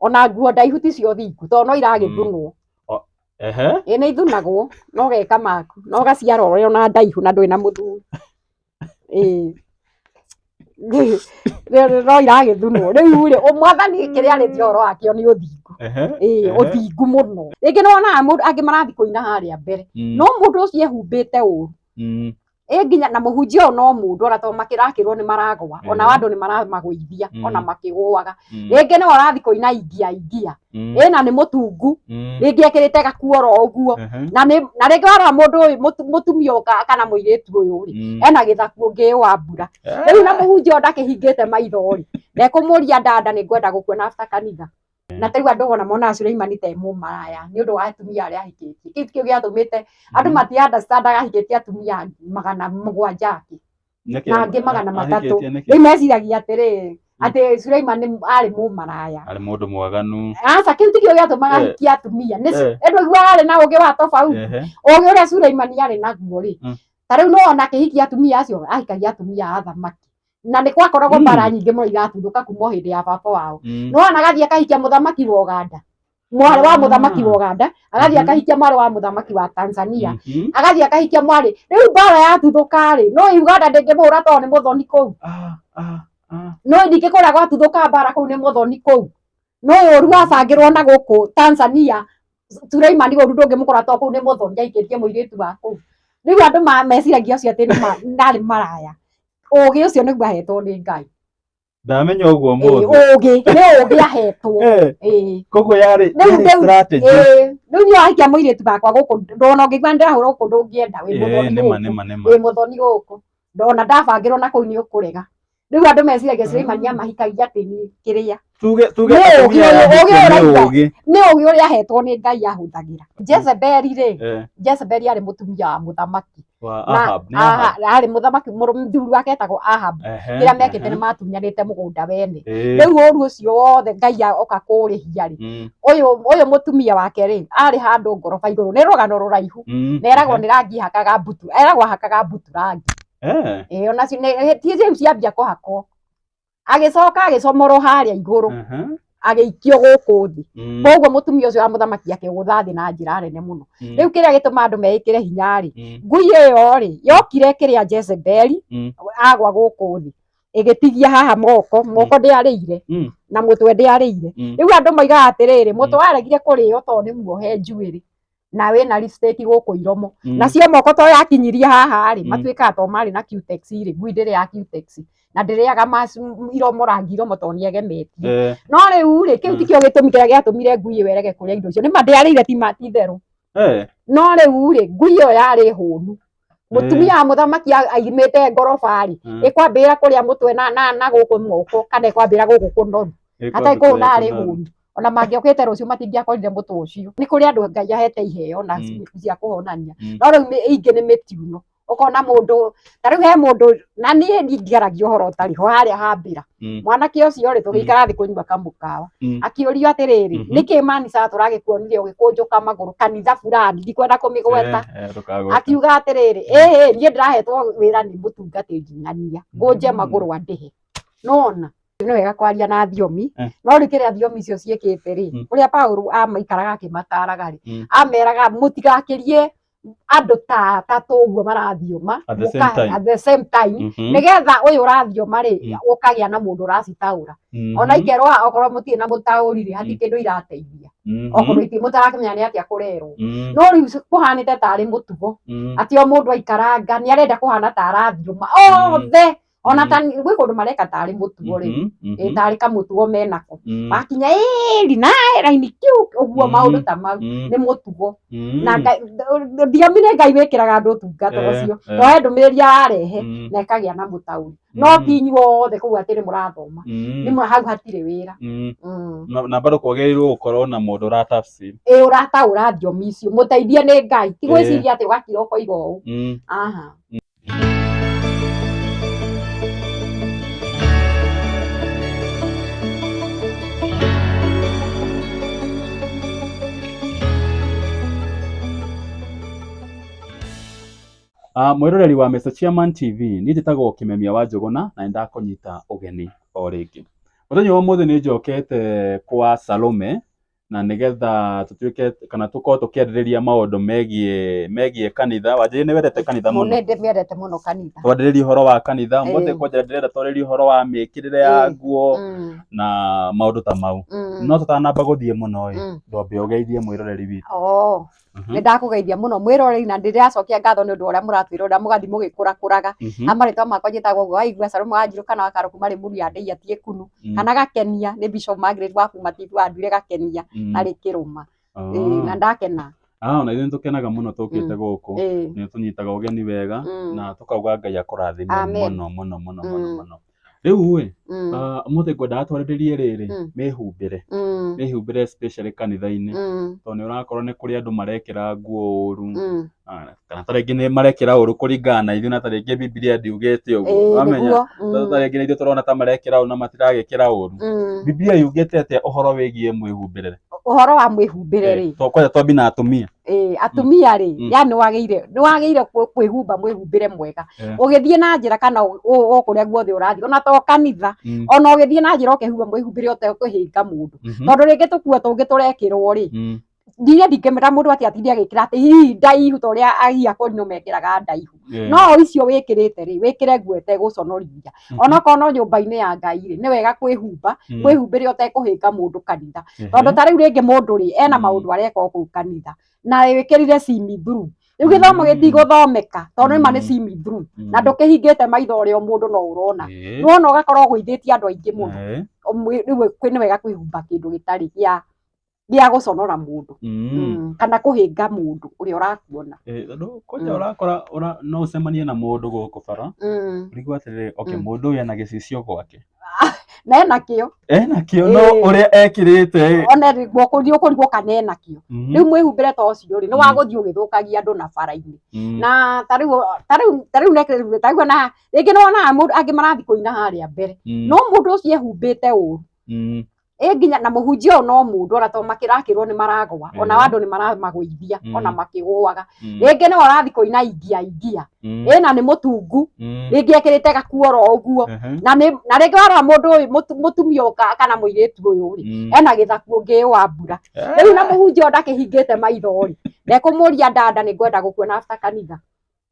Ona nguo ndaihu ti cio thingu tondũ no iragĩthunwo. Ehe. Ĩ nĩ ithunagwo no geka maku no gaciara ũrĩa ona ndaihu na ndũrĩ na mũthuri. Ĩĩ. No iragĩthunwo rĩu rĩ mwathani kĩrĩa arĩtie ũhoro wakĩo nĩ ũthingu. Ehe. Ĩĩ Ehe. ũthingu mũno. Rĩngĩ nĩ wonaga mũndũ angĩ marathiĩ kũina harĩa mbere no mũndũ ũcio ehumbĩte ũru. Ĩ nginya na mũhunjia ũyũ no mũndũ ona to makĩrakĩrwo nĩ maragwa ona andũ nĩ maramagũithia ona makĩgũaga. Rĩngĩ nĩwe ũrathiĩ kũina ingia ingia ĩ na nĩ mũtungu rĩngĩ ekĩrĩte gakuo oro ũguo na nĩ na rĩngĩ warora mũndũ ũyũ mũtumia ũyũ kana mũirĩtu ũyũ rĩ ena gĩthaku ũngĩ wa mbura rĩu na mũhunjia ũyũ ndakĩhingĩte maitho rĩ ndekũmũria dada nĩ ngwenda gũkuona after kanitha. Na ta rĩu andũ ona monaga Suleimani ta e mũmaraya nĩ ũndũ wa atumia arĩa ahikĩtie. Kĩu tikĩo gĩatũmĩte andũ mati understandaga ahikĩtie atumia 700 akĩ na angĩ 300. Rĩu meciragia atĩrĩrĩ atĩ Suleimani arĩ mũmaraya. Arĩ mũndũ mwaganu. Aca kĩu tikĩo gĩatũmaga ahikie atumia. Nĩ ndũiguaga arĩ na ũgĩ wa tofauti. Ũgĩ ũrĩa Suleimani arĩ naguo rĩ, ta rĩu nĩ wona akĩhikia atumia acio, ahikagia atumia a athamaki. Na nĩ gwakoragwo mbara nyingĩ mũno iratuthũka kuma o hĩndĩ ya baba wao. Nĩ wona agathiĩ akahikia mũthamaki wa Ũganda, mwarĩ wa mũthamaki wa Ũganda, agathiĩ akahikia mwarĩ wa mũthamaki wa Tanzania, agathiĩ akahikia mwarĩ. Rĩu mbara yatuthũka rĩ, no Uganda ndĩngĩmũhũra tondũ nĩ mũthoni kũu. No ningĩ kũrĩa gwatuthũka mbara kũu nĩ mũthoni kũu. No ũru wabangĩrwo na gũkũ Tanzania, Suleimani ũru ndũngĩmũkora tondũ kũu nĩ mũthoni ahikĩtie mũirĩtu wa kũu. Rĩu andũ meciragia ũcio atĩ ndarĩ maraya. Ũgĩ ũcio nĩguo ahetwo nĩ Ngai. Ndamenya ũguo mũthĩ. Ũgĩ, nĩ ũgĩ ahetwo. Koguo yarĩ strategy. Rĩu niĩ wahikia mũirĩtu wakwa gũkũ, ndona ũngĩigua ndĩrahũra gũkũ ndũngĩenda, wĩ mũthoni gũkũ. Wĩ mũthoni gũkũ. Ndona ndabangĩrwo na kũu nĩ ũkũrega. Rĩu andũ meciragia Suleimani amahikagia atĩ nĩ kĩrĩa. Tuge tuge Nĩ ũgĩ atumia ũyũ, aya ũgĩ ahikio nĩ ũraigua. ũgĩ. Nĩ ũgĩ ũrĩa ahetwo nĩ Ngai ahũthagĩra. Jezebeli rĩ, Jezebeli arĩ mũtumia wa mũthamaki. Wa Na Ahab, nĩ Ahab. Arĩ mũthamaki, mũthuri wake etagwo Ahab. Kĩrĩa mekĩte nĩ matunyanĩte mũgũnda wene. Rĩu ũru ũcio wothe Ngai oka kũũrĩhia rĩ, ũyũ mũtumia wake rĩ, arĩ handũ ngoroba igũrũ. Nĩ rũgano rũraihu. Na eragwo nĩ rangi hakaga mbutu. Eragwo ahakaga mbutu rangi. Ĩĩ ona ti rĩu ciambia kũhakwo. Agĩcoka agĩcomorwo harĩa igũrũ, agĩikio gũkũ thĩ. Koguo mũtumia ũcio wa mũthamaki akĩgũtha thĩ na njĩra nene mũno. Rĩu kĩrĩa gĩtũmaga andũ meĩkĩre hinya rĩ, ngui ĩyo rĩ, yokire ĩkĩrĩa Jezebeli agwa gũkũ thĩ. Ĩgĩtigia haha moko, moko ndĩarĩire na mũtwe ndĩarĩire. Rĩu andũ moigaga atĩrĩrĩ, mũtwe waregire kũrĩo tondũ nĩ muohe njuĩrĩ na wĩna lipstick gũkũ iromo. Nacio moko to yakinyirie haha rĩ, matuĩkaga to marĩ na cutex rĩ, ngui ndĩrĩaga cutex na ndĩrĩaga iromo rangi iromo tondũ nĩ egemetie. No rĩu rĩ, kĩu tikĩo gĩtũmi kĩrĩa gĩatũmire ngui ĩyo ĩrege kũrĩa indo icio. Nĩ ma ndĩarĩire ti ma ti itherũ. No rĩu rĩ, ngui ĩyo yarĩ hũnu. Mũtumia wa mũthamaki aimĩte ngoroba rĩ, ĩkwambĩrĩra kũrĩa mũtwe na gũkũ moko kana ĩkwambĩrĩra gũkũ kũnoru. Hatarĩ kũu narĩ hũnu. Ona mangĩokĩte rũciũ matingĩakorire mũtwe ũcio. Nĩ kũrĩ andũ Ngai ahete iheo na cia kũhonania. No rĩu ingĩ nĩ mĩtiuno. Ũkona mũndũ, ta rĩu he mũndũ, na niĩ ndingĩaragia ũhoro ũtarĩ ho harĩa hambĩra. Mwanake ũcio rĩ, tũgĩikara thĩ kũnyua kamũkawa. Akĩũrio atĩrĩrĩ, nĩkĩ Manisa tũragĩkuonire ũgĩkũnjũka magũrũ kanitha fulani, ndikwenda kũmĩgweta. Akiuga atĩrĩrĩ, ĩhĩ, niĩ ndĩrahetwo wĩra nĩ mũtungatĩri ng'ania, ngũnje magũrũ andĩhe. Nĩwona? Nĩ wega kwaria na thiomi, no rĩu kĩrĩa thiomi icio ciĩkĩte rĩ, ũrĩa Paũlũ amaikaraga akĩmataraga rĩ, ameraga mũtigakĩrie andũ ta atatũ ũguo marathioma At the same time. at the same time nĩgetha ũyũ ũrathioma rĩ ũkagĩa na mũndũ ũracitaũra. Ona ikerwo okorwo mũtirĩ na mũtaũri rĩ, hatirĩ kĩndũ irateithia. Okorwo mũtarakĩmenya nĩ atĩa kũrerwo. No rĩu kũhanĩte tarĩ mũtugo atĩ o mũndũ aikaranga nĩ arenda kũhana ta arathioma othe. Ona ta gwĩ kũndũ mareka tarĩ mũtugo rĩ, ĩ tarĩ kamũtugo menako. Wakinya ĩri na raini kiu ũguo maũndũ ta mau nĩ mũtugo. Na thiomi nĩ Ngai wĩkĩraga andũ ũtungata ũcio. To he ndũmĩrĩri ararehe na ĩkagĩa na mũtaũri. No ti inyuothe kũu atĩ nĩ mũrathoma. Nĩ hau hatirĩ wĩra. Na bado kwagĩrĩirwo gũkorwo na mũndũ ũratafsiri. Ĩ ũrataũra thiomi icio. Mũteithie nĩ Ngai. Ti gwĩciria atĩ ũgakira ũkoiga ũũ. Aha. Mwĩroreri wa Mr Chairman TV, niĩ njĩtagwo Kĩmemia wa Njũgũna na nĩndakũnyita ũgeni o rĩngĩ. Mũthenya wa ũmũthĩ nĩ njokete kwa Salome na nĩgetha tũtuĩke kana tũkorwo tũkĩarĩrĩria maũndũ megiĩ kanitha. Wanjĩrire nĩ wendete kanitha mũno. Nĩ ndĩmĩendete mũno kanitha. Twarĩrĩrie ũhoro wa kanitha, ũmũthĩ Ĩĩ. kwanja ndĩrenda twarĩrĩrie ũhoro wa mĩkĩrĩre ya Ĩĩ. nguo Mm. na maũndũ ta mau. Mm. No tũtanamba gũthiĩ mũno ĩ, Mm. ndwambe ũgeithie mwĩroreri witũ. Oh. Nĩ ndakũgeithia mũno mwĩroreri na ndĩracokia ngatho nĩ ũndũ wa ũrĩa mũratwĩrorera mũgathiĩ mũgĩkũrakũraga. Mhm. Ha marĩtwa makwa njĩtagwo ũguo waigua Salome Wanjirũ kana wa Karũku marĩ Mũru ya Ndeiya ti Ĩkunu kana Gakenia nĩ Bishop Margaret wa kuma TV wanduire Gakenia Mm. arĩ Kĩrũma. Ĩĩ, na Ah. ndakena. Ah, ona ithuĩ nĩtũkenaga mũno tũkĩte gũkũ. Ĩĩ. Nĩ ũtũnyitaga ũgeni wega Mm. na tũkauga Ngai akũrathime Amen. mũno mũno mũno mũno Mm. mũno. Rĩu ĩ, Mm. ũmũthĩ ngwendaga twarĩrĩrie rĩrĩ, Mm. mĩhumbĩre. Mm. Mĩhumbĩre especially kanitha-inĩ. Mm. Tondũ nĩ ũrakora nĩ kũrĩ andũ marekĩra nguo ũru, Mm. kana ta rĩngĩ nĩ marekĩra ũru kũringana na ithuĩ na ta rĩngĩ Bibilia ndiugĩte ũguo. Ĩĩ, Wamenya? nĩguo. Tondũ ta rĩngĩ nĩ ithuĩ tũrona ta marekĩra ũru na matiragĩkĩra ũru. Mm. Bibilia yugĩte atĩa ũhoro wĩgiĩ mwĩhumbĩre? Ũhoro wa mwĩhumbĩre rĩ, Kwanja twambie na atumia. ĩĩ, atumia rĩ, Mm. yani nĩwagĩrĩire kwĩhumba mwĩhumbĩre mwega. Eh. Ũgĩthiĩ na njĩra kana o kũrĩa guothe ũrathiĩ, ona to kanitha, Mm. ona ũgĩthiĩ na njĩra ũkehumba mwĩhumbĩre ũtekũhĩnga mũndũ. Mhm. Tondũ rĩngĩ tũkuo tũngĩ tũrekĩrwo rĩ, Mm. ndiye ndingĩmera mũndũ atĩ atinde agĩkĩra atĩ hihi ndaihu ta ũrĩa agiakũrinũ mekĩraga ndaihu. Eh. No icio wĩkĩrĩte rĩ, wĩkĩre nguo ĩtegũconorithia. Mhm. Onokorwo no nyũmba-inĩ ya Ngai rĩ, nĩ wega kwĩhumba, Mm. mwĩhumbĩre ũtekũhĩnga mũndũ kanitha. Ehe. Tondũ ta rĩu rĩngĩ mũndũ rĩ, ena Mm. maũndũ areka o kũu kanitha na wĩkĩrire see through. Rĩu gĩthomo Mm. gĩtigũthomeka tondũ nĩma nĩ Mm. see through Mm. na ndũkĩhingĩte maitho ũrĩa o mũndũ no ũrona. Ĩĩ. Nĩwona ũgakorwo ũgũithĩtie andũ aingĩ mũno. Eh. Rĩu nĩ wega kwĩhumba kĩndũ gĩtarĩ gĩa gũconora mũndũ. Mm. Kana kũhĩnga mũndũ ũrĩa ũrakuona. Tondũ kwanja Mm. ũrakora no ũcemanie na mũndũ gũkũ bara Mm. ũrigwo atĩrĩrĩ, okay, Mm. mũndũ ũyũ ena gĩcicio gwake Na ena kĩo. ena kĩo no Ĩĩ. ũrĩa ekĩrĩte ĩ. Ona nĩ ũkũrigwo kana ena kĩo. Mhm. Rĩu mwĩhumbĩre ta ũcio rĩ, nĩ Mm. wa gũthiĩ ũgĩthũkagia andũ na bara-inĩ. Mm. Na ta rĩu ta rĩu ona rĩngĩ nĩ wonaga mũndũ angĩ marathiĩ kũina harĩa mbere. Mm. No mũndũ ũcio ehumbĩte ũru. Mm. Ĩ nginya na mũhunjia ũyũ no mũndũ ona to makĩrakĩrwo nĩ maragũa. Ona Ĩĩ. andũ nĩ maramagũithia ona Mm. makĩgũaga. Mm. Rĩngĩ nĩwe ũrathiĩ kũina ingia ingia. Mm. Ĩna nĩ mũtungu. Mm. Rĩngĩ ekĩrĩte gakuo oro ũguo. Ehe. Na nĩ na rĩngĩ warora mũndũ ũyũ mũtumia ũyũ kana mũirĩtu ũyũ rĩ, Mm. ena gĩthaku ũngĩ wa mbura. Rĩu na mũhunjia ũyũ ndakĩhingĩte maitho rĩ, ndekũmũria dada nĩ ngwenda gũkuona after kanitha.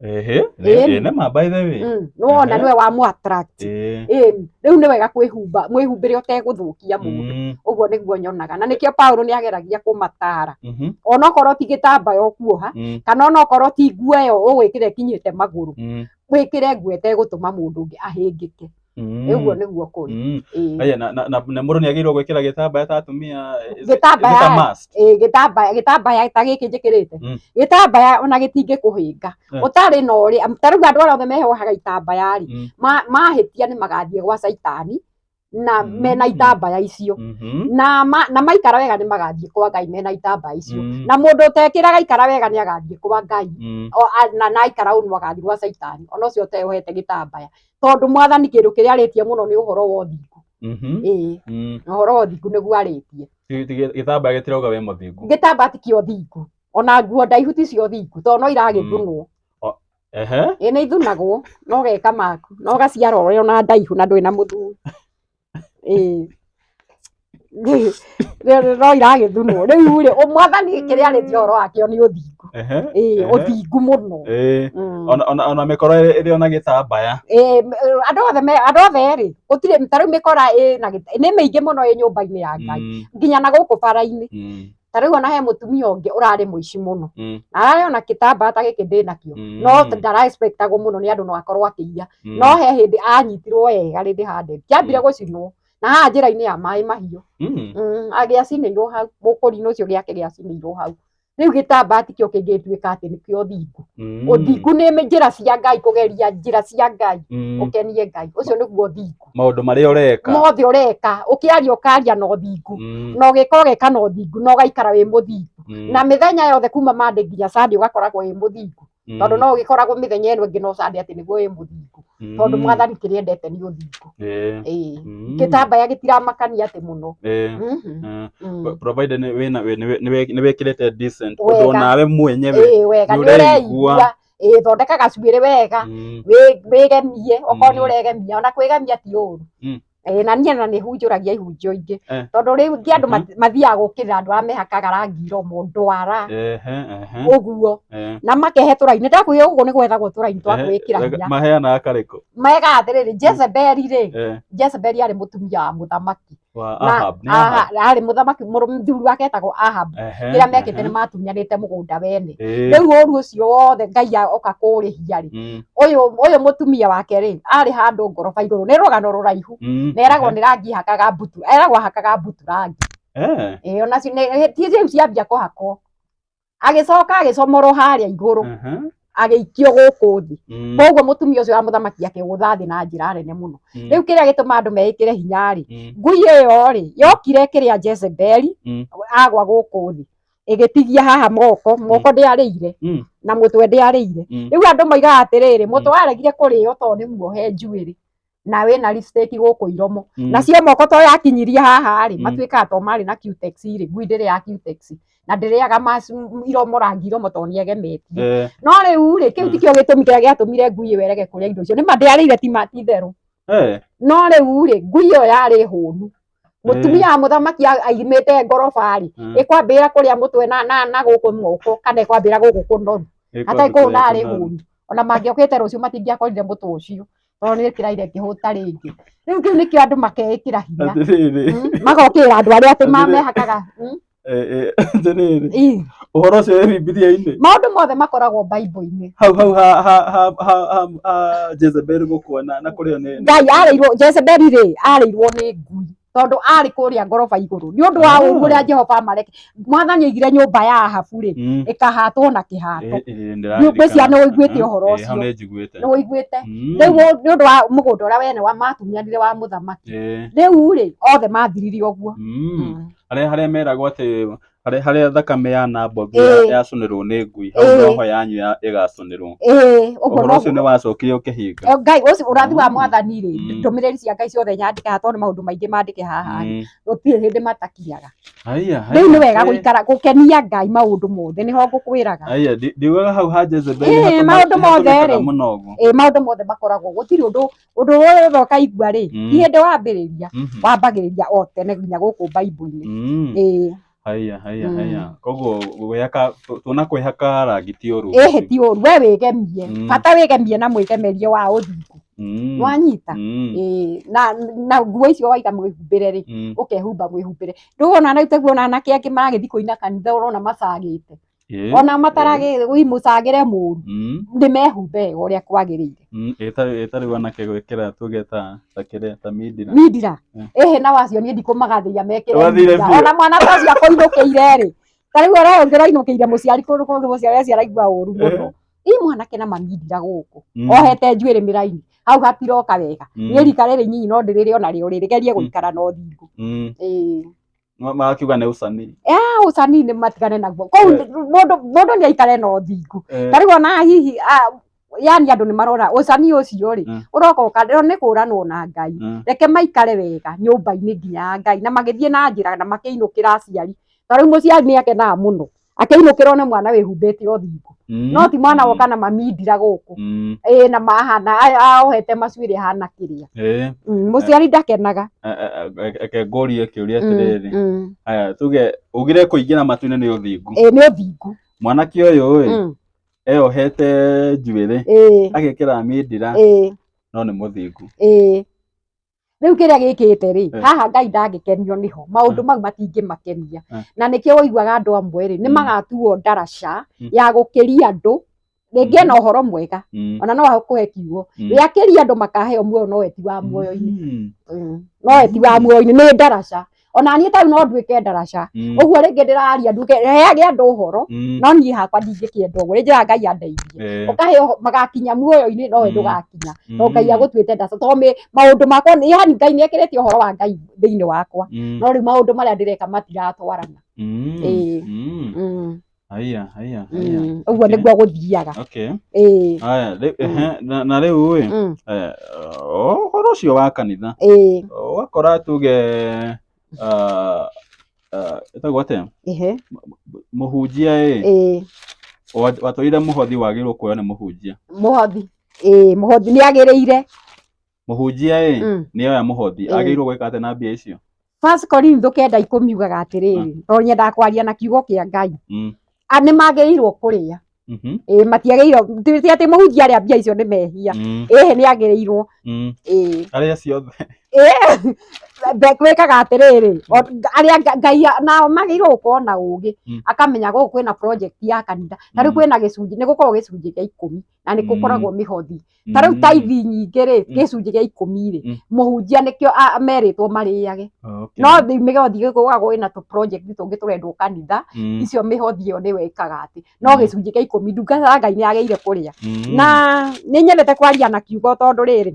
Ehe. Ĩĩ. Ĩĩ, nĩ ma by the way. Nĩwona Ehe. nĩwe wamũ attract. Ĩĩ. Ĩĩ, rĩu nĩ wega kwĩhumba mwĩhumbĩre ũtegũthũkia mũndũ. Mm. Ũguo nĩguo nyonaga. Na nĩkĩo Paũlũ nĩ ageragia kũmatara. Mhm. Onokorwo ti gĩtambaya ũkuoha, Mm. kana onokorwo ti nguo ĩyo ũgwĩkĩra ĩkinyĩte magũrũ, Mm. wĩkĩre nguo ĩtegũtũma mũndũ ũngĩ ahĩngĩke. Mm. Ũguo nĩguo kũrĩ. Mm. Ĩĩ. Aya, na mũndũ nĩ agĩrĩirwo gwĩkĩra gĩtambaya ta atumia is it Gĩtambaya a must? Ĩĩ, gĩtambaya ta gĩkĩ njĩkĩrĩte. Mm. Gĩtambaya ona gĩtingĩkũhĩnga. Eh. Ũtarĩ na ũrĩa, ta rĩu andũ arĩa othe mehohaga itambaya rĩ, Mm. mahĩtia nĩ magathiĩ gwa caitani na mena Mm. itambaya icio. Mhm. Na maikara wega nĩ magathiĩ kwa Ngai mena itambaya icio. Mm. Na mũndũ ũtekĩraga aikara wega nĩ agathiĩ kwa Ngai. Mm. Na aikara ũru agathiĩ gwa caitani ona ũcio ũteyohete gĩtambaya. Tondũ mwathani kĩndũ kĩrĩa arĩtie mũno nĩ ũhoro wa ũthingu. Mhm. Ĩĩ, Mm. ũhoro wa ũthingu nĩguo arĩtie. Gĩtambaya gĩtirauga wĩ mũthingu. Gĩtambaya ti kĩa ũthingu. Ona nguo ndaihu ti cia ũthingu tondũ no iragĩthunwo. Ehe. Ĩĩ nĩ ithunagwo no ũgeka maku na ũgaciara ũrĩ ona ndaihu na ndũrĩ na mũthuri. Ĩĩ. No iragĩthunwo. Rĩu rĩ, mwathani kĩrĩa arĩtie ũhoro wakĩo nĩ ũthingu. Ehe. Ĩĩ, Ehe. ũthingu mũno. Ĩĩ. Mm. Ona mĩkora ĩrĩ ona gĩtambaya. Ĩĩ, andũ othe rĩ, gũtirĩ ta rĩu mĩkora ĩna nĩ mĩingĩ mũno ĩ nyũmba-inĩ ya Ngai. Mm. Nginya na gũkũ bara-inĩ. Mm. Ta rĩu ona he mũtumia ũngĩ ũrarĩ mũici mũno. Mm. Na ararĩ ona gĩtambaya ta gĩkĩ ndĩnakĩo. Mm. No ndara expectagwo mũno nĩ andũ no akorwo akĩiya. Mm. No he hĩndĩ anyitirwo wega rĩndĩ handed. Kĩambire gũcinwo na haha njĩra-inĩ ya maĩ mahiũ. Mm. Agĩacinĩirwo hau, mũkũrinũ ũcio gĩake gĩacinĩirwo hau. Rĩu gĩtambaya tikĩo kĩngĩtuĩka atĩ nĩkĩo ũthingu. Mm. Ũthingu nĩ njĩra cia Ngai, kũgeria njĩra cia Ngai, Mm. ũkenie Ngai. Ũcio nĩguo ũthingu. Maũndũ marĩa ũreka. Mothe ũreka, ũkĩaria ũkaria na ũthingu. Mm. Na ũgĩka ũgeka na ũthingu na ũgaikara wĩ mũthingu. Mm. Na mĩthenya yothe kuma Monday nginya Sunday ũgakoragwo wĩ mũthingu. Mm. Tondũ no ũgĩkoragwo mĩthenya ĩno ĩngĩ no Sunday atĩ nĩguo wĩ mũthingu. Tondũ Mm. mwathani kĩrĩa endete nĩ ũthingu. Ĩĩ. Ĩĩ. Mm. Gĩtambaya gĩtiramakania atĩ mũno. Ĩĩ. Mhm. Mm. Mm. Provided nĩ wĩna nĩ wĩkĩrĩte decent Wega. ũndũ onawe mwenyewe Ĩĩ wega nĩ nĩ ũreigua. ũreigua. Ĩĩ thondeka gacuĩrĩ wega. Mm. Wĩgemie okorwo nĩ Mm. ũregemia ona kwĩgemia ti ũru. Mm. Ĩĩ, na niĩ na nĩ hunjũragia ihunjio ingĩ Eh. tondũ rĩu ti andũ mathiaga gũkĩrĩra andũ arĩa mehakaga rangi iromo ndwara Ehe, ehe. ũguo Eh. na makehe tũraini ndakwĩra ũguo nĩ gwethagwo tũraini twa Ehe, kwĩkĩra hinya. Maheanaga karĩkũ? Mega atĩrĩrĩ, Jezebeli rĩ, Eh, Jezebeli arĩ mũtumia wa mũthamaki wa na Ahab, nĩ Ahab. Arĩ mũthamaki, mũthuri wake etagwo Ahab. Ehe, Kĩrĩa mekĩte ehe. nĩ matunyanĩte mũgũnda wene. Ĩĩ. Rĩu ũru ũcio wothe Ngai oka kũũrĩhia rĩ, ũyũ mũtumia wake rĩ, arĩ handũ ngoroba igũrũ, nĩ rũgano rũraihu. Na eragwo nĩ rangi hakaga mbutu, eragwo hakaga mbutu rangi. Eh. Ĩĩ onacio ti rĩu ciambia kũhakwo. Agĩcoka agĩcomorwo harĩa igũrũ, agĩikio gũkũ thĩ. Koguo mũtumia ũcio wa mũthamaki akĩgũtha thĩ na njĩra nene mũno. Rĩu kĩrĩa gĩtũmaga andũ meĩkĩre hinya rĩ, ngui ĩyo rĩ, yokire ĩkĩrĩa Jezebeli agwa gũkũ thĩ, ĩgĩtigia haha moko, moko ndĩarĩire na mũtwe ndĩarĩire. Rĩu andũ moigaga atĩrĩrĩ, mũtwe waregire kũrĩo tondũ nĩ muohe njuĩrĩ na wĩna lipstick gũkũ iromo. Nacio moko to yakinyirie haha rĩ, matuĩkaga to marĩ na cutex rĩ, ngui ndĩrĩaga cutex na ndĩrĩaga iromo rangi iromo tondũ nĩegemetie. Eh. No rĩu rĩ, kĩu tikĩo gĩtũmi kĩrĩa gĩatũmire ngui ĩyo ĩrege kũrĩa indo icio. Nĩma ndĩarĩire ti ma ti itherũ. Eh. No rĩu rĩ, ngui ĩyo yarĩ hũnu. Mũtumia wa mũthamaki aimĩte ngoroba rĩ, ĩkwambĩrĩra kũrĩa mũtwe na gũkũ moko kana ĩkwambĩrĩra gũkũ kũnoru. Hatarĩ kũhũna arĩ hũnu. Ona mangĩokĩte rũciũ matingĩakorire mũtwe ũcio tondũ nĩ kĩraire kĩhũta rĩngĩ. Rĩu kĩu nĩkĩo andũ makeĩkĩra hinya. Atĩrĩrĩ. Magokĩrĩra andũ arĩa atĩ Atĩrĩrĩ. mehakaga. Eh, eh, atĩrĩrĩ. Ĩ. Ũhoro ũcio wĩ Bibilia-inĩ. Maũndũ mothe makoragwo Bible-inĩ. Hau hau ha ha ha ha ha ha Jezebel gũkua na kũrĩo nĩ Ngai arĩirwo Jezebeli rĩ, arĩirwo nĩ ngui tondũ arĩ kũrĩa ngoroba igũrũ nĩ ũndũ wa ũru ũrĩa Jehova amareke. Mwathani aigire nyũmba ya Ahabu rĩ, ĩkahatwo na kĩhato. Ngwĩciria nĩ ũiguĩte ũhoro Hau ũcio. nĩ njiguĩte. Nĩ ũiguĩte. Rĩu nĩ ũndũ wa mũgũnda ũrĩa wene wa matunyanire wa mũthamaki. Rĩu rĩ, othe mathirire ũguo. Harĩa harĩa meragwo atĩ harĩa harĩa thakame ya Nabothu Ĩĩ. yacũnĩrwo nĩ ngui, hau Ĩĩ. roho yanyu ĩgacũnĩrwo. Ĩĩ, ũguo Ũhoro ũcio noguo. nĩ wacokire ũkĩhinga. Ngai ũcio ũrathi wa mwathani rĩ, ndũmĩrĩri cia Ngai ciothe nyandĩke haha tondũ nĩ maũndũ maingĩ mandĩke haha rĩ, gũtirĩ hĩndĩ matakinyaga. Haiya, Rĩu nĩ haiya. wega gũikara gũkenia Ngai maũndũ mothe nĩho ngũkwĩraga. Haiya, ndiugaga hau ha Jezebel Ĩĩ, maũndũ mothe hatũmĩkaga rĩ. mũno ũguo. Ĩĩ, maũndũ mothe makoragwo gũtirĩ ũndũ ũndũ wothe ũkaigua rĩ, ti hĩndĩ wambĩrĩria, wambagĩrĩria o tene nginya gũkũ Bible-inĩ. Ĩĩ. Haiya, haiya, haiya. Koguo gwĩhaka tuona kwĩhaka rangi ti ũru. Ĩhĩ ti ũru, we wĩgemie. Bata wĩgemie na mwĩgemerie wa ũthingu. Nĩwanyita? Ĩĩ, na nguo icio waiga mwĩhumbĩre rĩ, ũkehumba mwĩhumbĩre. Ndũrona rĩu taguo ona anake angĩ maragĩthiĩ kũina kanitha ũrona macagĩte. Ona mataragĩ mũcagĩre mũru, nĩ mehumbe wega ũrĩa kwagĩrĩire. Ĩ ta rĩu anake gwĩkĩra tuge ta kĩrĩa ta mindira. Mindira? Ĩhĩ na wacio niĩ ndikũmagathĩria mekĩre Wathire mindira. biũ. Ona mwana ta ũcio akũinũkĩire rĩ, ta rĩu ũrĩa ũngĩ ũrainũkĩire mũciari kũndũ kũngĩ mũciari acio araigua ũru mũno. Ĩ mwanake na mamindira gũkũ, ohete njuĩrĩ mĩraini, hau hatiroka wega. Niĩ rika rĩrĩ inyinyi no ndĩrĩrĩe ona rĩo rĩ, rĩgerie gũikara na ũthingu. Ĩĩ. Magakiuga nĩ ũcani. Ũcani nĩ matigane naguo. Kũu mũndũ nĩ aikare na ũthingu. Ta rĩu ona hihi yani andũ nĩ marona ũcani ũcio rĩ, ũroka nĩ kũranwo na Ngai. Reke maikare wega nyũmba-inĩ nginya ya Ngai na magĩthiĩ na njĩra na makĩinũkĩra aciari. Ta rĩu mũciari nĩ akenaga mũno akĩinũkĩrwo nĩ mwana wĩhumbĩte ũthingu. No ti mwana woka na mamindira gũkũ. Ĩĩ na mahana ohete macuĩrĩ ahana kĩrĩa. Mũciari ndakenaga. Reke ngũrie kĩũria atĩrĩrĩ. Haya, tuge ugire kũingĩra matu-inĩ nĩ ũthingu. Ĩĩ nĩ ũthingu. Mwanake ũyũ ĩ, eyohete njuĩrĩ, agekĩra mindira, no nĩ mũthingu. Ĩĩ. Rĩu kĩrĩa gĩkĩte rĩ, haha Ngai ndangĩkenio nĩho, maũndũ mau matingĩmakenia. Na nĩkĩo ũiguaga andũ amwe rĩ, nĩ magatuo ndaraca ya gũkĩria andũ, rĩngĩ ena ũhoro mwega, ona no akũhe kiugo, we akĩria andũ makaheo muoyo no we ti wa muoyo-inĩ. No we ti wa muoyo-inĩ, nĩ ndaraca. Ona niĩ ta rĩu no nduĩke ndaraca. Ũguo rĩngĩ ndĩraria nduĩke heage andũ ũhoro, no niĩ hakwa ndingĩkĩenda ũguo, nĩ njĩraga Ngai andeithie. Ũkaheo magakinya muoyo-inĩ no we ndũgakinya. Tondũ Ngai agũtuĩte ndaraca. Tondũ maũndũ makwa, yani Ngai nĩ ekĩrĩte ũhoro wa Ngai thĩinĩ wakwa. No rĩu maũndũ marĩa ndĩreka matiratwarana. Ĩĩ. Haiya, haiya, haiya. Ũguo nĩguo gũthiaga. Okay. Ĩĩ. Haya, na rĩu ĩ, ũhoro ũcio wa kanitha, ũgakora tuge ĩtagwo atĩa? Mũhunjia ĩ, watwarire mũhothi wagĩrĩirwo kuoywo nĩ mũhunjia. Mũhothi, ĩĩ mũhothi nĩ agĩrĩire. Mũhunjia ĩ nĩoya mũhothi, agĩrĩirwo gwĩka atĩa na mbia icio? First Korintho 9:10 yugaga atĩrĩrĩ, tondũ nyendaga kwaria na kiugo kĩa Ngai. Nĩ magĩrĩirwo kũrĩa. Ĩĩ matiagĩrĩirwo, ti atĩ mũhunjia arĩa mbia icio nĩ mehia. Ĩhĩ nĩ agĩrĩirwo. Ĩĩ. Arĩa ciothe. Ĩĩ gwĩkaga atĩrĩrĩ, arĩa Ngai nao magĩrĩirwo gũkorwo na ũgĩ, akamenya gũkũ kwĩna project ya kanitha, ta rĩu kwĩna gĩcunjĩ, nĩ gũkoragwo gĩcunjĩ gĩa 10 na nĩ gũkoragwo mĩhothi. Ta rĩu taithi nyingĩ rĩ, gĩcunjĩ gĩa 10 rĩ, mũhunjia nĩkĩo merĩtwo marĩage. No mĩhothi gũkoragwo ĩna tũ project tũngĩ tũrendwo kanitha, icio mĩhothi ĩyo nĩyo ĩkaga atĩ, no gĩcunjĩ gĩa 10 ndungata ya Ngai nĩ yagĩrĩire kũrĩa. Na nĩ nyendete kwaria na kiugo tondũ rĩrĩ,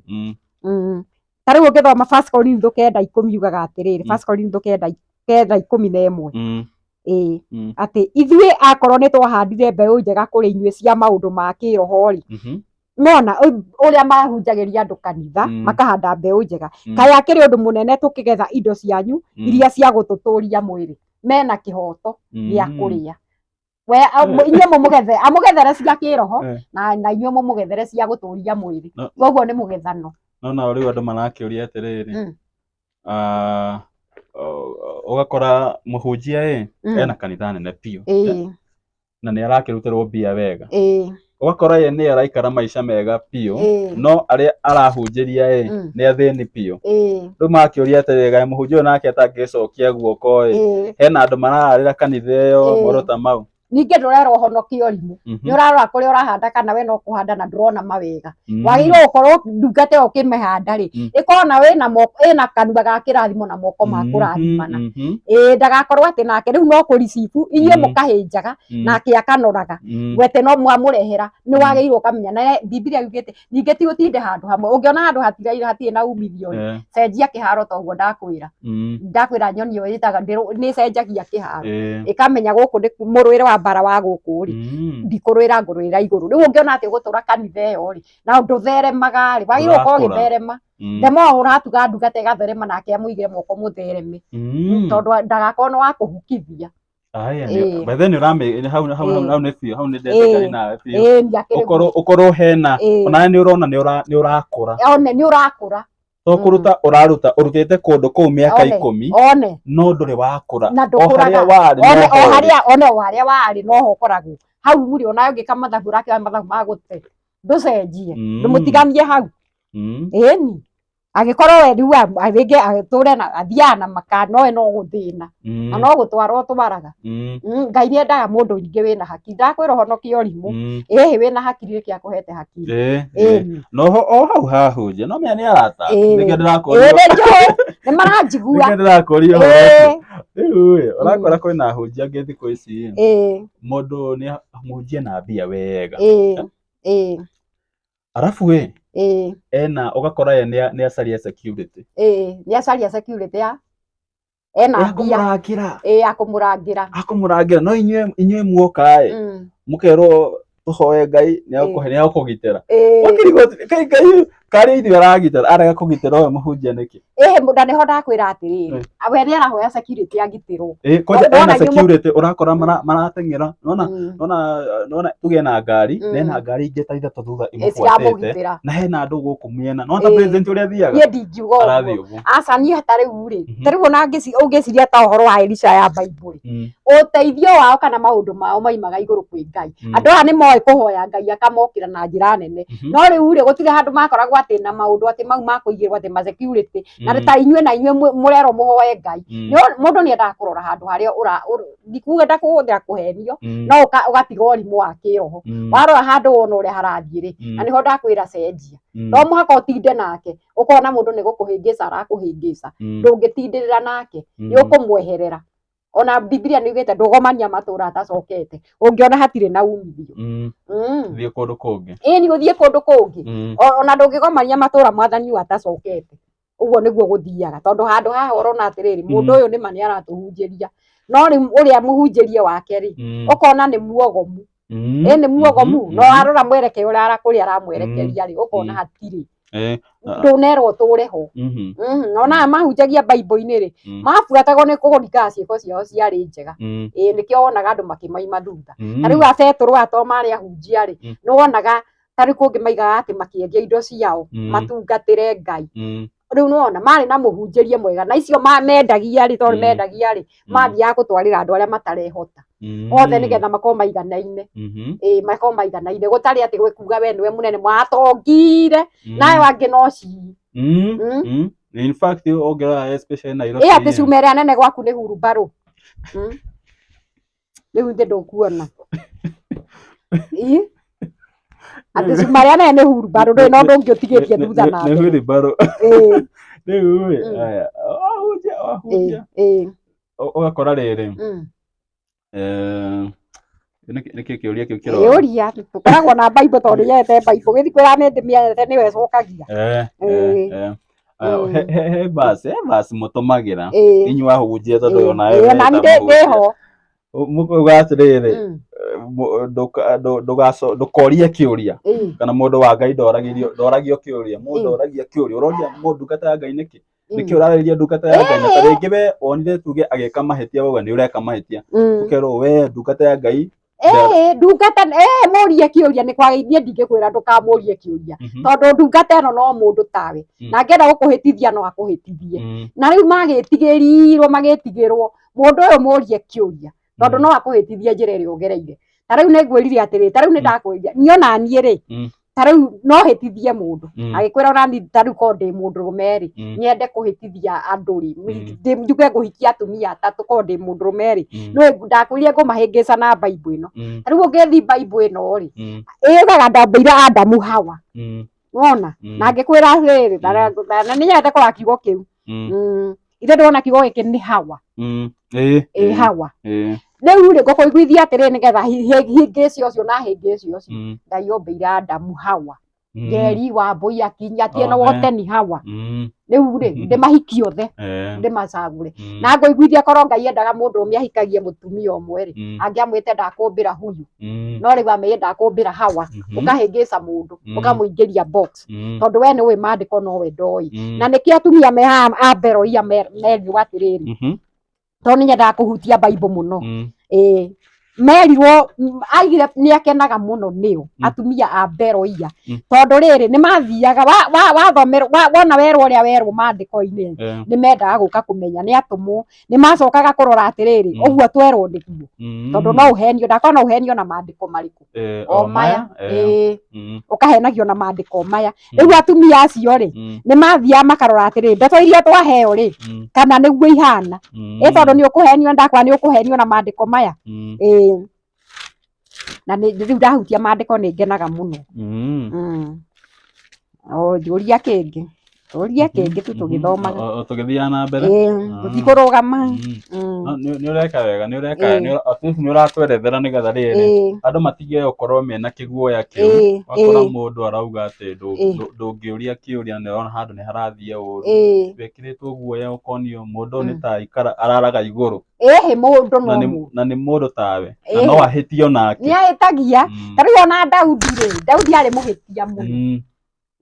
ta rĩu ũngĩthoma First Korintho 9:10 yugaga atĩrĩrĩ, First Korintho 9:11, ĩĩ, atĩ ithuĩ akorwo nĩ twahandire mbeũ njega kũrĩ inyuĩ cia maũndũ ma kĩroho rĩ, nona ũrĩa mahunjagĩria andũ kanitha, makahanda mbeũ njega, kaĩ akĩrĩ ũndũ mũnene tũkĩgetha indo cianyu iria cia gũtũtũria mwĩrĩ, mena kĩhoto gĩa kũrĩa. We inyuĩ mũmũgethe, amũgethere cia kĩroho na inyuĩ mũmũgethere cia gũtũria mwĩrĩ. Koguo nĩ mũgethano. No nao rĩu andũ marakĩũria atĩrĩrĩ, ũgakora mũhunjia ĩ ena kanitha nene biũ na nĩ arakĩrutĩrwo mbia wega, ũgakora ye nĩ araikara maica mega biũ, no arĩa arahunjĩria ĩ nĩ athĩni biũ. Rĩu makĩũria atĩrĩrĩ, kaĩ mũhunjia ũyũ nake atangĩcokia guoko ĩ, hena andũ marararĩra kanitha ĩyo maũndũ ta mau. Ningĩ ndũrerwo ũhonokie ũrimũ, nĩ ũrarora kũrĩa ũrahanda kana we no kũhanda na ndũrona mawega. Wagĩrĩirwo gũkorwo ndungata ĩyo ũkĩmĩhanda rĩ, ĩkorwo na wĩna moko, ĩna kanua ga kĩrathimo na moko ma kũrathimana. Ĩĩ ndagakorwo atĩ nake rĩu no kũ receive, inyuĩ mũkahĩnjaga nake akanoraga. Gwete no mwamũrehera, nĩ wagĩrĩirwo ũkamenya. Na Bibilia yugĩte ningĩ ti ũtinde handũ hamwe, ũngĩona handũ hatirĩ na umithio rĩ, cenjia kĩharo ta ũguo ndakwĩra. Ndakwĩra nyoni ĩyo ĩtaga nĩ ĩcenjagia kĩharo, ĩkamenya gũkũ nĩ mũrũĩre wa mbara wa gũkũ rĩ, ndikũrũĩra ngũrũĩra igũrũ. Rĩu ũngĩona atĩ ũgũtũra kanitha ĩyo rĩ, na ndũtheremaga rĩ, wagĩrĩirwo gũkorwo ũgĩtherema. The more ũratuga ndungata ĩgatherema nake amũigĩre moko mũthereme, tondũ ndagakorwo nĩ wa kũhukithia. Aya, by then ũrame hau hau hau nĩ biũ, hau nĩ ndetĩkania nawe biũ. Ũkorwo ũkorwo hena onawe nĩ ũrona nĩ ũrakũra. One nĩ ũrakũra. To kũruta ũraruta, ũrutĩte kũndũ kũu mĩaka 10, no ndũrĩ wakũra. O harĩa warĩ no ho. One o harĩa warĩ no ho ũkoragwo. Hau rĩ, onawe ũngĩka mathabu ũrakĩoya mathabu ma gũte. Ndũcenjie, ndũmũtiganie hau. Ĩni. Angĩkorwo we rĩu rĩngĩ atũre na athiaga na makana, no we no gũthĩna na no gũtwara ũtwaraga. Ngai nĩ endaga mũndũ ningĩ wĩna hakiri, ndakwĩra ũhonokie ũrimũ, ĩhĩ wĩna hakiri nĩkĩo akũhete hakiri. No o hau hahunjia no menya nĩ arata, nĩkĩo ndĩrakũria. Nĩ njũĩ, nĩ maranjigua. Nĩkĩo ndĩrakũria ũhoro ũcio. Rĩu ĩ, ũrakora kwĩna ahunjia angĩ thikũ ici ĩ, mũndũ nĩ mũhunjia na mbia wega. Arabu ĩ, ena ũgakora ye nĩ acaria security. Ĩĩ, nĩ acaria security ya ena Ya kũmũrangĩra. Ĩĩ, ya kũmũrangĩra. Akũmũrangĩra, no inyuĩ muoka ĩ, mũkerwo tũhoe Ngai nĩ egũkũgitĩra. Ũkĩrigwo kaĩ Ngai karĩ ithuĩ aragitĩra, arega kũgitĩra ũyũ mũhunjia nĩkĩ? Ĩhĩ, na nĩho ndakwĩra atĩrĩrĩ, we nĩ arahoya security agitĩrwo. Ĩĩ, kwanja ena security ũrakora marateng'era, nona nona nona tuge na ngari, na ena ngari ingĩ ta ithatũ thutha imũbuatĩte, na hena andũ gũkũ mĩena, nona ta president ũrĩa athiaga. Niĩ ndingiuga ũguo. Aca niĩ ta rĩu rĩ, ta rĩu ona ũngĩciria ta ũhoro wa Elisha ya Bible, ũteithio wao kana maũndũ mao maimaga igũrũ kwĩ Ngai. Andũ aya nĩ moĩ kũhoya Ngai akamokĩra na njĩra nene. No rĩu rĩ, gũtirĩ handũ makoragwo atĩ na maũndũ atĩ mau ma kũigĩrwo atĩ ma security, na ta inyuĩ na inyuĩ mũrerwo mũhoe Ngai. Mũndũ nĩ endaga kũrora handũ harĩa ndikuga ndakũhũthĩra kũhenio, no ũgatiga ũrimũ wa kĩroho. Warora handũ wona ũrĩa harathiĩ rĩ, na nĩho ndakwĩra cenjia. No mũhaka ũtinde nake, ũkona mũndũ nĩ gũkũhĩngĩca arakũhĩngĩca, ndũngĩtindĩrĩra nake, nĩ ũkũmweherera. Ona Bibilia nĩ yugĩte ndũgomania matũra atacokete, ũngĩona hatirĩ na umithio. Thiĩ kũndũ kũngĩ. Ĩni ũthiĩ kũndũ kũngĩ. Ona ndũngĩgomania matũra mwathani ũyũ atacokete. Ũguo nĩguo gũthiaga, tondũ handũ haha ũrona atĩrĩrĩ, mũndũ ũyũ nĩma nĩ aratũhunjĩria, no rĩu ũrĩa mũhunjĩrie wake rĩ, ũkona nĩ muogomu. Ĩ nĩ muogomu, no arora mwerekeo ũrĩa kũrĩa aramwerekeria rĩ, ũkona hatirĩ. Ndũnerwo ũtũre ho. Ona aya mahunjagia Bible-inĩ rĩ, mabuatagwo nĩ kũringana ciĩko ciao ciarĩ njega. Ĩĩ nĩkĩo wonaga andũ makĩmaima thutha. Ta rĩu a Petero aya to marĩ ahunjia rĩ, nĩ wonaga Tarĩu kũngĩ maigaga atĩ makĩendia indo ciao matungatĩre Ngai. Rĩu nĩwona marĩ na mũhunjĩrie mwega, na icio mendagia rĩ, tondũ mendagia rĩ, mathiaga gũtwarĩra andũ arĩa matarehota othe, nĩgetha makorwo maiganaine. Ĩĩ, makorwo maiganaine, gũtarĩ atĩ gwĩkuga we nĩwe mũnene mwatongire nayo angĩ no cii. In fact, ũngĩrora especially Nairobi. Ĩ atĩ cuma ĩrĩa nene gwaku nĩ hurumbarũ. Rĩu ithe ndũkuona Ĩ? Atĩ cuma ĩrĩa nene nĩ hurumbarũ, ndũrĩ na ũndũ ũngĩ ũtigĩtie thutha na nĩ mbere. Hurumbarũ. Rĩu rĩ, aya, wahunjia wahunjia ũgakora rĩrĩ, nĩkĩ kĩũria kĩu kĩroria? Ĩũria tũkoragwo na Bible, tondũ nyendete Bible, gĩthi kwĩra nĩ ndĩmĩendete, nĩyo ĩcokagia. He verse mũtũmagĩra inyuĩ ahunjia, tondũ onawe Ĩĩ, ona wĩ ni ta mũhunjia. ndĩho. Mũkauga atĩrĩrĩ, ndũkorie kĩũria, kana mũndũ wa Ngai ndoragĩrio, ndoragio kĩũria, mũndũ oragia kĩũria, ũroria mũndũ ndungata ya Ngai nĩkĩ? Nĩkĩ ũrarĩria ndungata ya Ngai? Na ta rĩngĩ we wonire tuge agĩka mahĩtia, wauga nĩ ũreka mahĩtia, ũkerwo we ndungata ya Ngai. Ĩĩ, ndungata, ĩĩ, mũrie kĩũria nĩ kwagĩ, niĩ ndingĩkwĩra ndũkamũrie kĩũria, tondũ ndungata ĩno no mũndũ tawe, na angĩenda gũkũhĩtithia no akũhĩtithie. Na rĩu magĩtigĩrirwo, magĩtigĩrwo mũndũ ũyũ mũrie kĩũria, tondũ no akũhĩtithie njĩra ĩrĩa ũgereire. Ta rĩu nĩ ngwĩrire atĩrĩ, ta rĩu nĩ ndakwĩrire niĩ ona niĩ rĩ, ta rĩu no hĩtithie mũndũ agĩkwĩra ona niĩ, ta rĩu korwo ndĩ mũndũrũme rĩ, nyende kũhĩtithia andũ rĩ, njuge ngũhikia atumia atatũ, korwo ndĩ mũndũrũme rĩ, no ndakwĩrire ngũmahĩngĩca na Bible ĩno. Ta rĩu ũngĩthi Bible ĩno rĩ, ĩugaga ndambĩire Adamu Hawa, wona? Na ngĩkwĩra atĩrĩrĩ, na nĩ nyendete kũrora kiugo kĩu. Ithe ndĩrona kiugo gĩkĩ nĩ Hawa. Ĩ Hawa. Rĩu rĩ, ngũkũiguithia atĩrĩrĩ, nĩgetha hĩngĩci ũcio na hĩngĩci ũcio, Ngai ombĩire Adamu Hawa, Njeri, Wambũi, Akinyi, Atieno, Othe. wote ni Hawa. Rĩu rĩ, ndĩmahikie othe, ndĩmacagũre, na ngũiguithia korwo Ngai endaga mũndũrũme ahikagie mũtumia ũmwe rĩ, angĩamwĩte ndakũmbĩra huyu, no rĩu ameire ndakũmbĩra Hawa. Ũkahĩngĩca mũndũ, ũkamũingĩria box, tondũ we nĩ ũĩ maandĩko no we ndoĩ. Na nĩkĩo atumia me haha a Beroia merirwo atĩrĩrĩ, tondũ nĩ nyendaga kũhutia Bible mũno, ĩĩ, merirwo aigire nĩ akenaga mũno nĩo atumia a Beroia, tondũ rĩrĩ nĩ mathiaga wathomerwo wona werwo ũrĩa werwo maandĩko-inĩ, nĩ mendaga gũka kũmenya nĩ atũmwo, nĩ macokaga kũrora atĩrĩrĩ, ũguo twerwo nĩguo? Tondũ no ũhenio, ndakona no ũhenio na maandĩko marĩkũ? O maya. Ĩĩ, ũkahenagio na maandĩko maya. Rĩu atumia acio rĩ, nĩ mathiaga makarora atĩrĩrĩ, ndeto iria twaheo rĩ, kana nĩguo ihana? Ĩ tondũ nĩ ũkũhenio, ndakwa nĩ ũkũhenio na maandĩko maya. Ĩĩ, na nĩ rĩu ndahutia maandĩko nĩ ngenaga mũno. O njũria kĩngĩ, ũria kĩngĩ tu tũgĩthomaga. O tũgĩthiaga na mbere. Ĩĩ, tũtikũrũgama. No, nĩ ũreka wega, nĩ ũreka, at least nĩ ũratwerethera nĩgetha rĩrĩ, andũ matige gũkorwo mena kĩguoya kĩu. Ũgakora mũndũ arauga atĩ ndũngĩũria kĩũria na nĩũrona handũ nĩ harathiĩ ũru. Wĩkĩrĩtwo guoya, ũkonio mũndũ ũyũ nĩ ta aikara araraga igũrũ. Ĩhĩ, mũndũ no Na nĩ mũndũ. Na nĩ mũndũ tawe na no ahĩtie onake. Nĩ ahĩtagia. Ta rĩu ona Daudi rĩ, Daudi arĩ mũhĩtia mũno,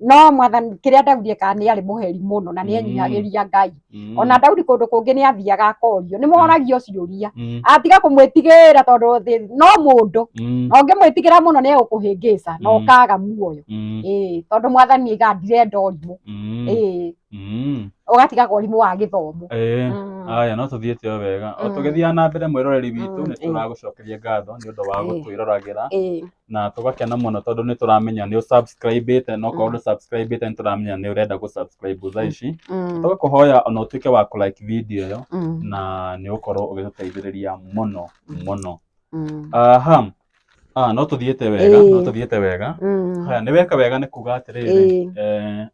no Mwathani, kĩrĩa Daudi ekaga, nĩ arĩ mũheri mũno na nĩ enyihagĩria Ngai. Ona Daudi kũndũ kũngĩ nĩ athiaga akorio, nĩ moragio ciũria, atiga kũmwĩtigĩra, tondũ no mũndũ, na ũngĩmwĩtigĩra mũno nĩ egũkũhĩngĩca na ũkaga muoyo. Ĩĩ, tondũ Mwathani aigaga ndirenda ũrimũ. Ĩĩ, ũgatigaga ũrimũ wa gĩthomo. Aya, no tũthiĩte o wega o tũgĩthiaga na mbere. Mwĩroreri witũ, nĩ tũragũcokeria ngatho nĩ ũndũ wa gũtwĩroragĩra, na tũgakena mũno tondũ nĩ tũramenya nĩ ũsubscribe-ĩte, na okorwo ndũ-subscribe-ĩte, nĩ tũramenya nĩ ũrenda gũ-subscribe thaa ici. Tũgakũhoya ona ũtuĩke wa kũ-like video ĩyo, na nĩ ũgũkorwo ũgĩtũteithĩrĩria mũno mũno. Aha, ah, no tũthiĩte wega, no tũthiĩte wega. Haya, nĩ weka wega nĩ kuga atĩrĩrĩ,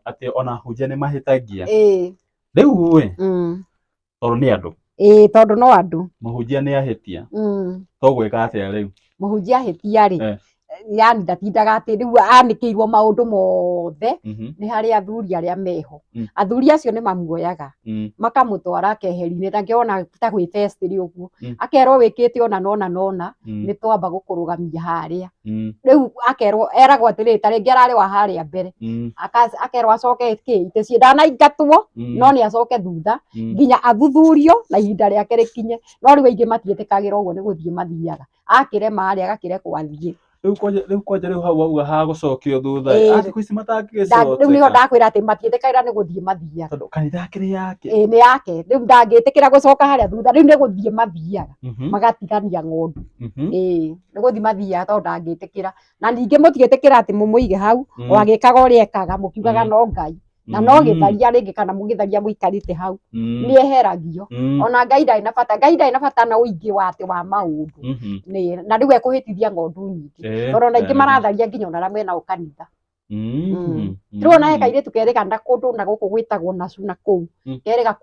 atĩ ona hunjia nĩ mahĩtagia. Rĩu ĩ, tondũ nĩ andũ, Ĩĩ, tondũ no andũ. Mũhunjia nĩ ahĩtia, tũgwĩka atĩa rĩu? Mũhunjia ahĩtia rĩ, yani ndatindaga atĩ rĩu anĩkĩirwo maũndũ mothe. Nĩ harĩ athuri arĩa meho. Athuri acio nĩ mamuoyaga, makamũtwara keheri-inĩ, ta ngĩona ta gwĩ vestry ũguo, akerwo wĩkĩte ũna nona nona, nĩ twamba gũkũrũgamia harĩa. Rĩu akerwo, eragwo atĩrĩrĩ, ta rĩngĩ ararĩ wa harĩa mbere, akerwo acoke kĩ itĩ ciĩ ndanaingatwo, no nĩ acoke thutha nginya athuthurio na ihinda rĩake rĩkinye. No rĩu aingĩ matiĩtĩkagĩra ũguo, nĩ gũthiĩ mathiaga, akĩrema rĩ, agakĩrekwo athiĩ. Rĩu kwanja rĩu kwanja rĩu hau wauga ha gũcokio thutha ĩ, a thikũ ici Rĩu nĩho matangĩgĩcokeka ndakwĩra atĩ matiĩtĩkagĩra nĩ gũthiĩ mathiaga. Tondũ kanitha akĩrĩ yake. Ĩĩ nĩ yake, rĩu ndangĩtĩkĩra gũcoka harĩa thutha, rĩu nĩ gũthiĩ mathiaga magatigania ng'ondu. Ĩĩ nĩ gũthiĩ mathiaga tondũ ndangĩtĩkĩra. Na ningĩ mũtiĩtĩkĩra atĩ mũmũige hau o agĩkaga ũrĩa ekaga, mũkiugaga no Ngai. Na no gĩtharia rĩngĩ kana mũgĩtharia mũikarĩte hau, nĩ eheragio. Ona Ngai ndarĩ na bata, Ngai ndarĩ na bata na ũingĩ wa atĩ wa maũndũ. Nĩ na rĩu ekũhĩtithia ng'ondu nyingĩ. Tondũ ona aingĩ maratharia nginya ona arĩa menao kanitha. Rĩu ona he kairĩtu kerĩga na kũndũ na gũkũ gwĩtagwo nacu na kũu, kerĩga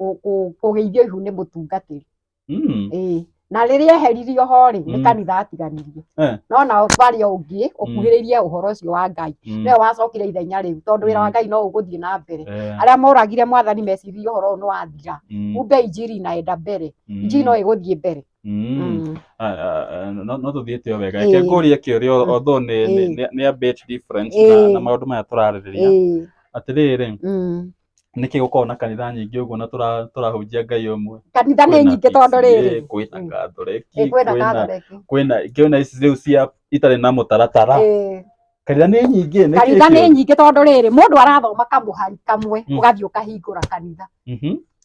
kũgĩithio ihu nĩ mũtungatĩri. Ĩĩ. Na rĩrĩa eheririo ho rĩ, nĩ kanitha atiganirie. No nao barĩ o ũngĩ ũkuhĩrĩirie ũhoro ũcio wa Ngai. Nĩwe wacokire ithenya rĩu tondũ wĩra wa Ngai no ũgũthiĩ na mbere. Arĩa moragire mwathani meciririe ũhoro ũyũ nĩ wathira. Kumbe injiri inaenda mbere. Injiri no ĩgũthiĩ mbere. No tũthiĩte o wega. Reke ngũrie kĩũria although nĩ a bit different na maũndũ maya tũrarĩrĩria. Atĩrĩrĩ, nĩkĩ gũkoragwo na kanitha nyingĩ ũguo na tũrahunjia Ngai ũmwe? Kanitha nĩ nyingĩ tondũ rĩrĩ, kwĩna Katholeki, kwĩna ici rĩu cia itarĩ na mũtaratara. Kanitha nĩ nyingĩ, nĩkĩ Kanitha nĩ nyingĩ tondũ rĩrĩ, mũndũ arathoma kamũhari kamwe ũgathiĩ ũkahingũra kanitha.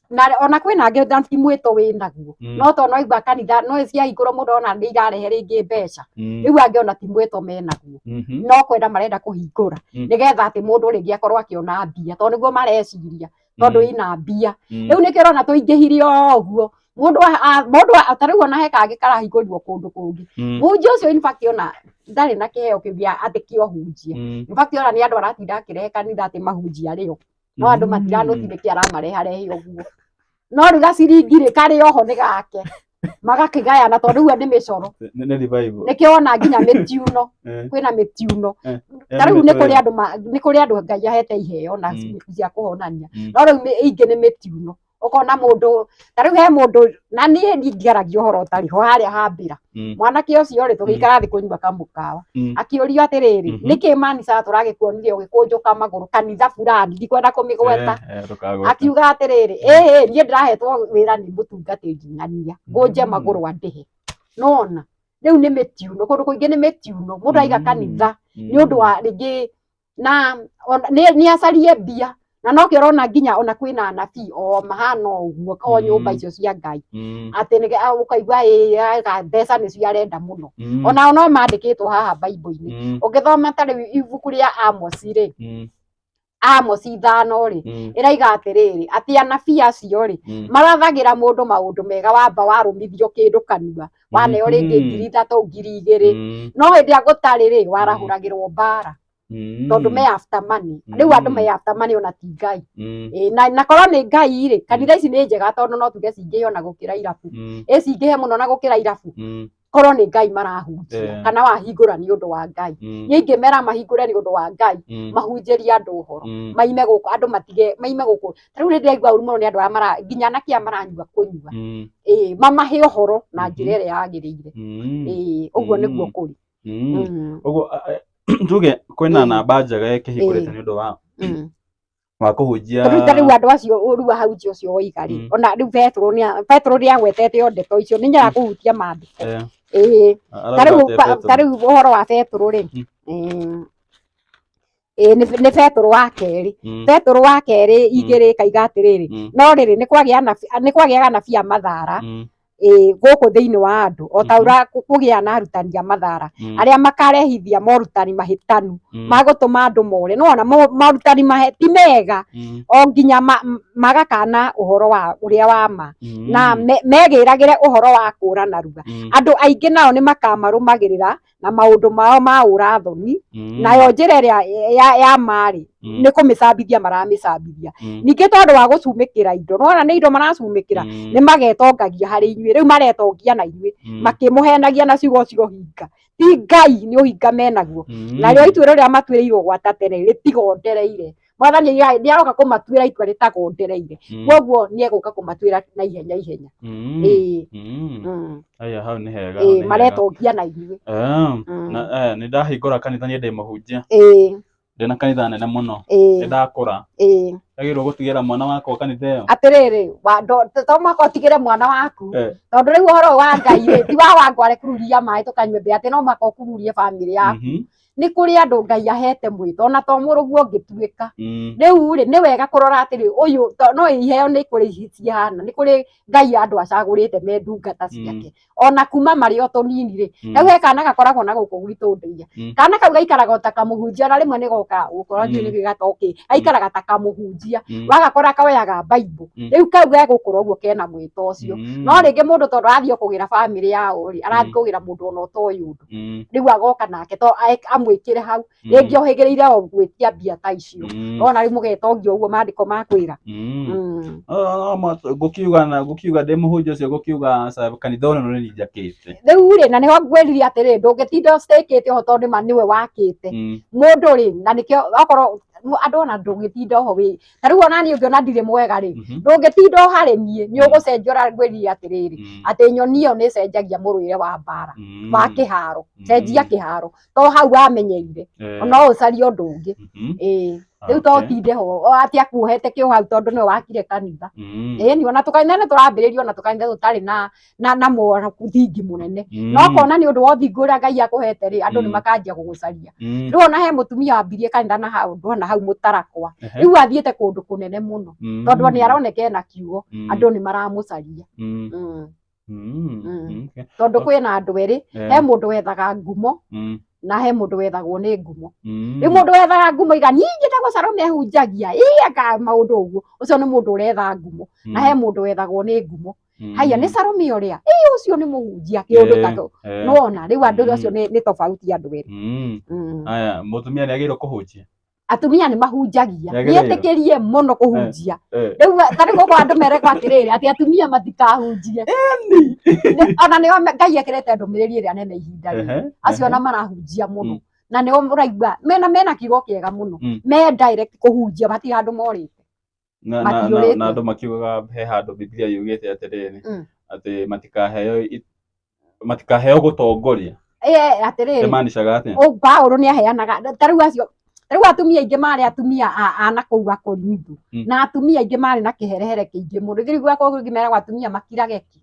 Na ona kwĩna angĩ na ti mwĩto wĩnaguo, no tondũ no aigua kanitha no ciahingũrwo mũndũ ona nĩ irarehe rĩngĩ mbeca, rĩu angĩ ona ti mwĩto menaguo, no kwenda marenda kũhingũra nĩgetha atĩ mũndũ rĩngĩ akorwo akĩona mbia, tondũ nĩguo mareciria tondũ ina mbia. Rĩu nĩkĩo ũrona tũingĩhire o ũguo. Mũndũ mũndũ ta rĩu ona he kangĩ karahingũrirwo kũndũ kũngĩ, mũhunjia ũcio in fact ona ndarĩ na kĩheo kĩu gĩa atĩ kĩa ũhunjia. In fact ona nĩ andũ aratinda akĩrehe kanitha atĩ mahunjia arĩo, no andũ matiranũti nĩkĩ aramareharehe ũguo. No rĩu gaciringi rĩ karĩ oho nĩ gake, magakĩgayana tondũ rĩu nĩ mĩcoro. Nĩ revival. Nĩkĩo wona nginya mĩtiuno, kwĩna mĩtiuno. Ta rĩu nĩ kũrĩ andũ nĩ kũrĩ andũ Ngai ahete iheo na cia kũhonania, no rĩu ingĩ nĩ mĩtiuno. Ũkona mũndũ ta rĩu he mũndũ, na niĩ ndingĩaragia ũhoro ũtarĩ ho harĩa hambĩra. Mwanake ũcio rĩ, tũgĩikara thĩ kũnyua kamũkawa, akĩũrio atĩrĩrĩ, nĩkĩ manica tũragĩkuonire ũgĩkũnjũka magũrũ kanitha fulani, ndikwenda kũmĩgweta. Akiuga atĩrĩrĩ, ĩhĩ niĩ ndĩrahetwo wĩra nĩ mũtungatĩri ng'ania ngũnje magũrũ andĩhe. Nona rĩu nĩ mĩtiuno, kũndũ kũingĩ nĩ mĩtiuno. Mũndũ aiga kanitha nĩ ũndũ wa rĩngĩ na nĩ acarie mbia, na nokĩo ũrona nginya ona kwĩna anabii o mahana ũguo o nyũmba icio cia Ngai, atĩ ũkaigua ĩ mbeca nĩcio arenda mũno. Onao no mandĩkĩtwo haha Bible-inĩ. Ũngĩthoma ta rĩu ibuku rĩa Amosi rĩ, Amosi 5 rĩ, ĩraiga atĩrĩrĩ, atĩ anabii acio rĩ, marathagĩra mũndũ maũndũ mega, wamba warũmithio kĩndũ kanua, waneo rĩngĩ 3,000 2,000, no hĩndĩ ĩrĩa gũtarĩ rĩ, warahũragĩrwo mbara. Tondũ me after money. Rĩu andũ me after money ona ti Ngai. Na korwo nĩ Ngai rĩ, kanitha ici nĩ njega tondũ no tuge cingĩhe ona gũkĩra irabu. Ĩ cingĩhe mũno na gũkĩra irabu. Korwo nĩ Ngai marahunjia, kana wahingũra nĩ ũndũ wa Ngai. Niĩ ingĩmera mahingũre nĩ ũndũ wa Ngai, mahunjĩrie andũ ũhoro, maime gũkũ, andũ matige, maime gũkũ. Ta rĩu nĩ ndĩraigua ũru mũno nĩ andũ arĩa mara, nginya anake aya maranyua kũnyua. Ĩ, mamahe ũhoro na njĩra ĩrĩa yagĩrĩire. Ĩ, ũguo nĩguo kũrĩ. Ũguo tuge kwĩna namba njega ĩkĩhingũrĩte nĩ ũndũ wa kũhunjia. Rĩu ta rĩu andũ acio rĩu ahunjia ũcio woiga rĩ, ona rĩu Petero nĩ Petero nĩ agwetete o ndeto icio, nĩ nyendaga kũhutia maandĩko. Ĩĩ, ta rĩu ũhoro wa Petero rĩ, ĩĩ nĩ Petero wa kerĩ, Petero wa kerĩ 2 ĩkaiga atĩrĩrĩ, no rĩrĩ nĩ kwagĩaga anabii a mathara gũkũ thĩinĩ wa andũ, o ta ũrĩa kũgĩaga na arutani a mathara, arĩa makarehithia morutani mahĩtanu ma gũtũma andũ more. Nĩwona morutani ti mega, o nginya magakana ũhoro wa ũrĩa wa ma, na megĩragĩre ũhoro wa kũra narua. Andũ aingĩ nao nĩ makamarũmagĩrĩra na maũndũ mao ma ũra-thoni, nayo njĩra ĩrĩa ya ma-rĩ, nĩ kũmĩcambithia maramĩcambithia. Ningĩ tondũ wa gũcumĩkĩra indo, nĩwona nĩ indo maracumĩkĩra, nĩ magetongagia harĩ inyuĩ, rĩu maretongia na inyuĩ, makĩmũhenagia na ciugo cia ũhinga. Ti Ngai nĩ ũhinga menaguo. Narĩo ituĩro rĩrĩa matuĩrĩirwo gwata tene rĩtigondereire. Mwathani nĩ aroka kũmatuĩra itua rĩtagondereire. Koguo nĩ egũka kũmatuĩra na ihenya ihenya. Ĩĩ. Aya hau nĩ hega. Ĩĩ, maretongia na inyuĩ. Na nĩ ndahingũra kanitha niĩ ndĩ mũhunjia. Ĩĩ. Ndĩna kanitha nene mũno, Ĩĩ. nĩ ndakũra, Ĩĩ. Agĩrĩirwo gũtigĩra mwana wakwa kanitha ĩyo? Atĩrĩrĩ, to mũhaka ũtigĩre mwana waku. Eh. Tondũ rĩu ũhoro ũyũ wa Ngai rĩ, ti wa Wangware kururia maĩ tũkanyue mbere atĩ no mũhaka ũkururie bamĩrĩ yaku. Nĩ kũrĩ andũ Ngai ahete mwĩto, ona to mũrũguo ũngĩtuĩka. Rĩu rĩ, nĩ wega kũrora atĩrĩ, ũyũ no iheo nĩ kũrĩ cihana, nĩ kũrĩ Ngai andũ acagũrĩte me ndungata ciake. Ona kuma marĩ o tũnini rĩ, rĩu he kana gakoragwo na gũkũ gwitũ ndĩia. Kana kau gaikaraga o ta kamũhunjia, na rĩmwe nĩ gokaga gũkũ, na ndiũĩ nĩkĩ gatokĩ, gaikaraga ta kamũhunjia. Wagakora koyaga Bible. Rĩu kau gegũkũra ũguo kena mwĩto ũcio. No rĩngĩ mũndũ tondũ arathiĩ o kũgĩra bamĩrĩ yao rĩ, arathiĩ kũgĩra mũndũ ona ũtoĩ ũndũ. Rĩu agoka nake to amwĩkĩre hau. Rĩngĩ ohĩgĩrĩire o gwĩtia mbia ta icio. Ona rĩu mũgetongia ũguo maandĩko makwĩra. Ngũkiuga na ngũkiuga ndĩ mũhunjia ũcio, ngũkiuga aca, kanitha ũyũ nĩ njakĩte. Rĩu rĩ, na nĩho ngwĩrire atĩrĩ, ndũngĩtinda ũcĩkĩte oho tondũ nĩma nĩwe wakĩte. Mũndũ rĩ, na nĩkĩo okorwo andũ ona ndũngĩtinda oho wĩ ta rĩu ona niĩ ũngĩona ndirĩ mwega rĩ, ndũngĩtinda o harĩ niĩ, nĩ ũgũcenjia ũrĩa ngwĩrire atĩrĩrĩ, atĩ nyoni ĩyo nĩ ĩcenjagia mũrũĩre wa mbara, wa kĩharo, cenjia kĩharo, to hau wamenyeire, no ũcarie ũndũ ũngĩ. Ĩĩ. Rĩu to ũtinde ho atĩ akuohete kĩo hau tondũ nĩwe wakire kanitha. Ĩni ona tũkanitha nĩ tũrambĩrĩria ona tũkanitha tũtarĩ na na na mũthingi mũnene. No kona nĩ ũndũ wa ũthingu ũrĩa Ngai akũhete rĩ, andũ nĩ makanjia gũgũcaria. Rĩu ona he mũtumia wambirie kanitha na hau ndona hau mũtarakwa. Rĩu athiĩte kũndũ kũnene mũno tondũ nĩ aroneka ena kiugo, andũ nĩ maramũcaria. Tondũ kwĩna andũ erĩ, he mũndũ wethaga ngumo na he mũndũ wethagwo nĩ ngumo. Rĩu mũndũ wethaga ngumo iga niĩ njĩtagwo Salome ehunjagia, ĩ eka maũndũ ũguo, ũcio nĩ mũndũ ũretha ngumo. Na he mũndũ wethagwo nĩ ngumo. Haiya nĩ Salome ũrĩa, ĩ ũcio nĩ mũhunjia kĩũndũ ta kĩu. Nĩwona rĩu andũ acio nĩ tofauti andũ erĩ. Aya, mũtumia nĩ agĩrĩirwo kũhunjia? Atumia nĩ mahunjagia. Nĩagĩrĩirwo. Nĩetĩkĩrie mũno kũhunjia. Rĩu ta rĩu gũkũ andũ merekwo atĩrĩrĩ, atĩ atumia matikahunjie. Ona nĩo Ngai ekĩrĩte ndũmĩrĩri ĩrĩa nene ihinda rĩrĩ. Acio ona marahunjia mũno. Na nĩo ũraigua mena kiugo kĩega mũno. Me direct kũhunjia, matirĩ handũ morĩte. Na Matiũrĩte. Na andũ makiugaga he handũ Biblia yugĩte atĩrĩrĩ, atĩ matikaheo gũtongoria. Ĩ, atĩrĩrĩ. Ĩmaanishaga atĩa? Paulo nĩ aheanaga ta rĩu acio, ta rĩu atumia aingĩ marĩ atumia a na kũu Akorintho, na atumia aingĩ marĩ na kĩherehere kĩingĩ mũno. Rĩu gwakwa kũngĩ meragwo atumia makirage ki.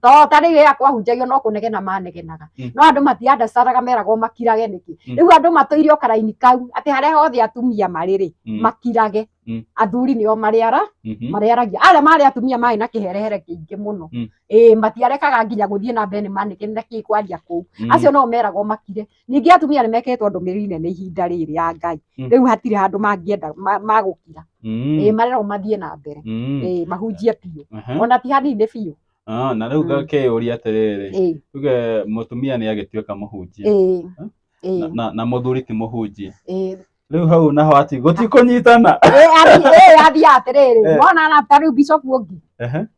To ta rĩu rĩrĩa kwahunjagio no kũnegena manegenaga. No andũ matiandacaraga meragwo makirage nĩkĩ. Rĩu andũ matũire o karaini kau atĩ harĩa hothe atumia marĩ rĩ, makirage. Athuri nĩo marĩara marĩaragia. Arĩa marĩ atumia marĩ na kĩherehere kĩingĩ mũno. Ĩĩ, matiarekaga nginya gũthiĩ na mbere nĩ manegenire kĩ kwaria kũu. Acio no meragwo makire. Ningĩ atumia nĩ mekĩrĩtwo ndũmĩrĩri nene ihinda rĩrĩ ya Ngai. Rĩu hatirĩ handũ mangĩenda magũkira. Ĩĩ, marerwo mathiĩ na mbere. Ĩĩ, mahunjie biũ. Ona ti hanini biũ. Ah, na rĩu ngakĩyũria atĩrĩrĩ, tuge mũtumia nĩ agĩtuĩka mũhunjia, na mũthuri ti mũhunjia, rĩu hau naho ati gũtikũnyitana. Ĩĩ, athiaga atĩrĩrĩ, wona na ta rĩu bishop ũngĩ,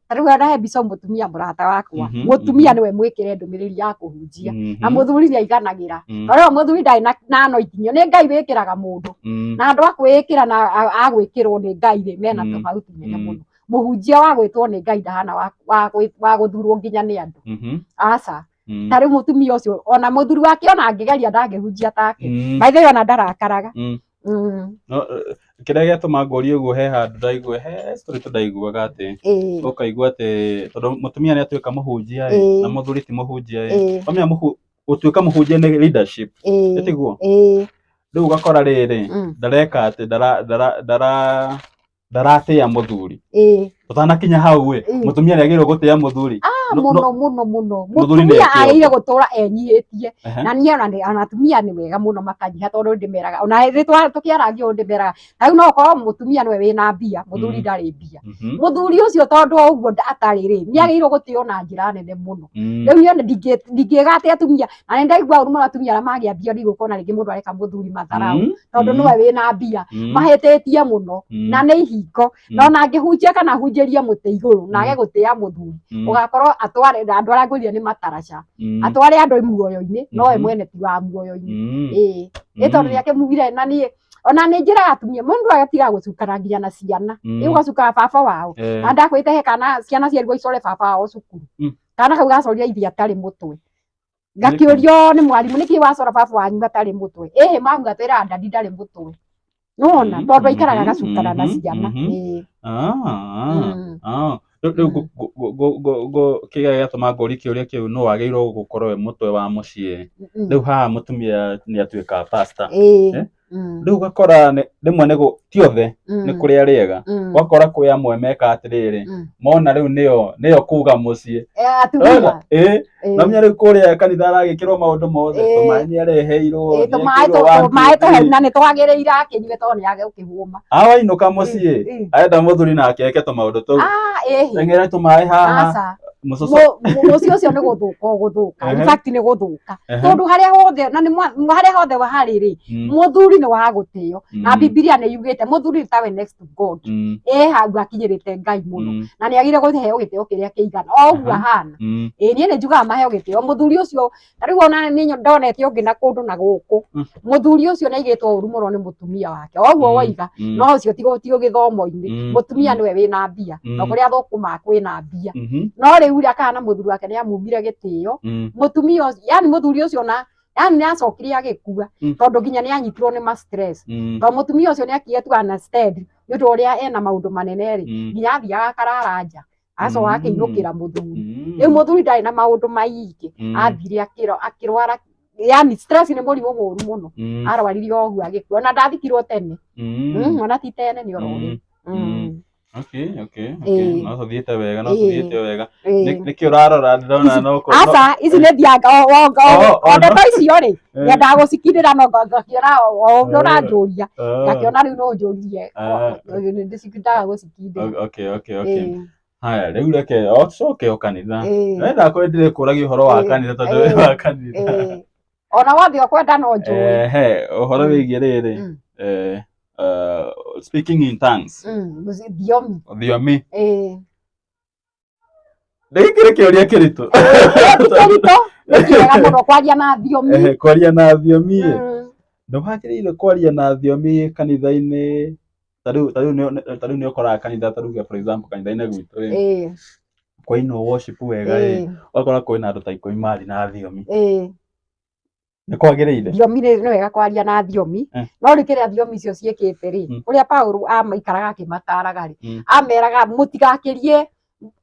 ta rĩu ona he bishop mũtumia mũrata wakwa, mũtumia nĩwe mwĩkĩre ndũmĩrĩri ya kũhunjia, na mũthuri nĩ aiganagĩra. Tondũ mũthuri ndarĩ na anointing, nĩ Ngai wĩkĩraga mũndũ. Na andũ a kwĩĩkĩra na a gwĩkĩrwo nĩ Ngai rĩ, mena tofauti nene mũno. Mũhunjia wa gwĩtwo nĩ Ngai ndahana wa gũthurwo nginya nĩ andũ. Aca. Ta rĩu mũtumia ũcio, ona mũthuri wake ona angĩgeria ndangĩhunjia take. By the way, ona ndarakaraga. No, kĩrĩa gĩatũma ngũrie ũguo, he handũ ndaigua, he story tu ndaiguaga atĩ ũkaigua atĩ tondũ mũtumia nĩ atuĩka mũhunjia ĩ, na mũthuri ti mũhunjia ĩ, wamenya gũtuĩka mũhunjia nĩ leadership, ĩtiguo? Rĩu ũgakora rĩrĩ, ndareka atĩ ndara ndara ndara ndaratĩa mũthuri. Tũtanakinya hau ĩ, mũtumia nĩ agĩrĩirwo gũtĩa mũthuri? Mũno mũno mũno. Mũthuri nĩ Mũtumia eke agĩrĩire ũguo. Gũtũra enyihĩtie. Na niĩ ona atumia nĩ wega mũno makanyiha, tondũ ndĩmeraga ona rĩtwa tũkĩaragia ũũ ndĩmeraga ta rĩu no ũkorwo mũtumia nĩwe wĩna mbia, mũthuri ndarĩ mbia. Mũthuri ũcio tondũ wa ũguo atarĩ rĩ, nĩ agĩrĩirwo gũtĩo na njĩra nene mũno. Rĩu niĩ ndingĩga atĩ atumia, na nĩ ndaigua ũru mũno atumia arĩa magĩa mbia ndigũkona rĩngĩ mũndũ areka mũthuri matharaũ, tondũ nĩwe wĩna mbia, mahĩtĩtie mũno, na nĩ ihingo. Na ona angĩhunjia kana ahunjĩrie mũtĩ igũrũ na age gũtĩa mũthuri, ũgakorwo atware andũ arĩa ngwĩrire nĩ mataraca, atware andũ muoyo-inĩ, nowe mwene ti wa muoyo-inĩ. Ĩĩ, ĩ tondũ nĩ akĩmugire. Na niĩ ona nĩ njĩraga atumia, mũndũ agatiga gũcukana nginya na ciana. Ĩ, ũgacukaga baba wao. Na ndakwĩte he kana ciana cierirwo icore baba wao cukuru. Kana kau gacorire ithe atarĩ mũtwe. Ngakĩũrio nĩ mwarimũ, nĩkĩ wacora baba wanyu atarĩ mũtwe? Ĩhĩ, mamu atwĩraga daddy ndarĩ mũtwe. Nĩwona Mm, tondũ aikaraga mhm, agacukana na ciana. mhm. Ĩĩ. Ah, Mm. ah. Rĩu rĩu Mm. kĩrĩa gĩatũma ngũrie kĩũria kĩu nũ wagĩrĩirwo gũkorwo e mũtwe wa mũciĩ Mm. rĩu haha mũtumia nĩ atuĩka pastor. Ĩĩ. Eh? Mm. Rĩu ũgakora rĩmwe nĩ ti othe nĩ Mm. kũrĩ arĩa ega Mm. ũgakora kwĩ amwe meka atĩrĩrĩ Mm. mona rĩu nĩyo nĩyo kuga mũciĩ. Eh, Ona atumia. ĩ Ĩĩ. namenya rĩu kũrĩa kanitha aragĩkĩrwo maũndũ mothe Ĩĩ. tũmaĩ nĩ areheirwo Ĩĩ, nĩ tũmaĩ ekĩirwo one, two, tũmaĩ tũhehu three. na nĩ twagĩrĩire akĩnyue tondũ nĩ agũkĩhũma. Awainũka mũciĩ arenda mũthuri nake eke tũmaũndũ tũu Ah, ĩhĩ. teng'ere tũmaĩ haha Aca. mũcũcũ Mũciĩ ũcio nĩ gũthũka ũgũthũka. In Ehe. fact nĩ gũthũka. Ehe. Tondũ harĩa hothe na nĩ harĩa hothe harĩ rĩ, Mm, mũthuri nĩ wa gũtĩo. Na mm, Bibilia nĩ yugĩte mũthuri nĩ tawe next to God. mm, Ĩ hau akinyĩrĩte Ngai mũno. mm, Na nĩ agĩrĩire kũheo gĩtĩo kĩrĩa kĩigana. O ũguo Aha. ahana. mm, Ĩ niĩ nĩ njugaga maheo gĩtĩo. Mũthuri ũcio ta rĩu ona nĩ ndonete ũngĩ na kũndũ na gũkũ. Mm. Mũthuri ũcio nĩ aigĩtwo ũru mũno nĩ mũtumia wake. O ũguo mm, woiga. mm, No ũcio ti gĩthomo-inĩ. mm, Mũtumia mm, nĩwe wĩna mbia. Na mm, kũrĩa athũkũmaga kwĩna mbia. mhm, No rĩu rĩ akana mũthuri wake nĩ amumire gĩtĩo. mm, Mũtumia ũcio, yani mũthuri ũcio na yani nĩ acokire agĩkua mm, tondũ nginya nĩ anyitirwo nĩ ma stress. mm, Tondũ mũtumia ũcio nĩ akire tu understand nĩ ũndũ ũrĩa ena maũndũ manene rĩ, mm, nginya athiaga akarara nja. Acoka mm, akĩinũkĩra mũthuri. Rĩu mm, mũthuri ndarĩ na maũndũ maingĩ. mm, Athire akĩrwara yani stress nĩ mũrimũ mũru mũno. mm, Arwarire o ũguo agĩkua. Ona ndathikirwo tene. mm, Ona ti tene nĩ oro rĩu. mm, mm. Okay, okay, okay. Ĩĩ. No tũthiĩte wega, no Ĩĩ. tũthiĩte wega. Ĩĩ. Nĩkĩ ũrarora ndĩrona Ici no kũ- no aca ici nĩ thianga o Oh, o oh, ndeto no. icio rĩ Eh, nyendaga gũcikindĩra no ngakĩona o ũndũ eh, ũranjũria eh, ngakĩona rĩu no ũnjũrie eh, nĩndĩcikindaga gũcikindĩra. okay, okay, okay. Ĩĩ. Haya, rĩu reke o tũcoke o kanitha. Ĩĩ. Ndĩrenda korwo ndĩrĩkũragia ũhoro wa Ĩĩ. kanitha tondũ wĩ Ĩĩ. wa kanitha. Ĩĩ. Ona wothe ũkwenda no njũĩ. Ehe, ũhoro Mm. wĩgiĩ rĩrĩ Mm. eh, speaking in tongues Mm. Thiomi. thiomi Ĩĩ. ndĩgĩkĩrĩ kĩũria kĩritũ. Ĩĩ, ti kĩritũ nĩ kĩega mũno kwaria na thiomi. Ehe, kwaria na thiomi ĩ Mm. ndwagĩrĩire kwaria na thiomi kanitha-inĩ ta rĩu ta rĩu nĩ ta rĩu nĩ ũkoraga kanitha ta rĩu for example kanitha-inĩ gwitũ ĩ Ĩĩ. kwainwo worship wega ĩ Ĩĩ. ũgakora kwĩna andũ ta 10 mari na thiomi Ĩĩ. nĩ kwagĩrĩire Thiomi nĩ wega kwaria na thiomi Eh. no rĩu kĩrĩa thiomi icio ciĩkĩte rĩ Mm. ũrĩa Paũlũ amaikaraga akĩmataraga rĩ Mm. ameraga mũtigakĩrie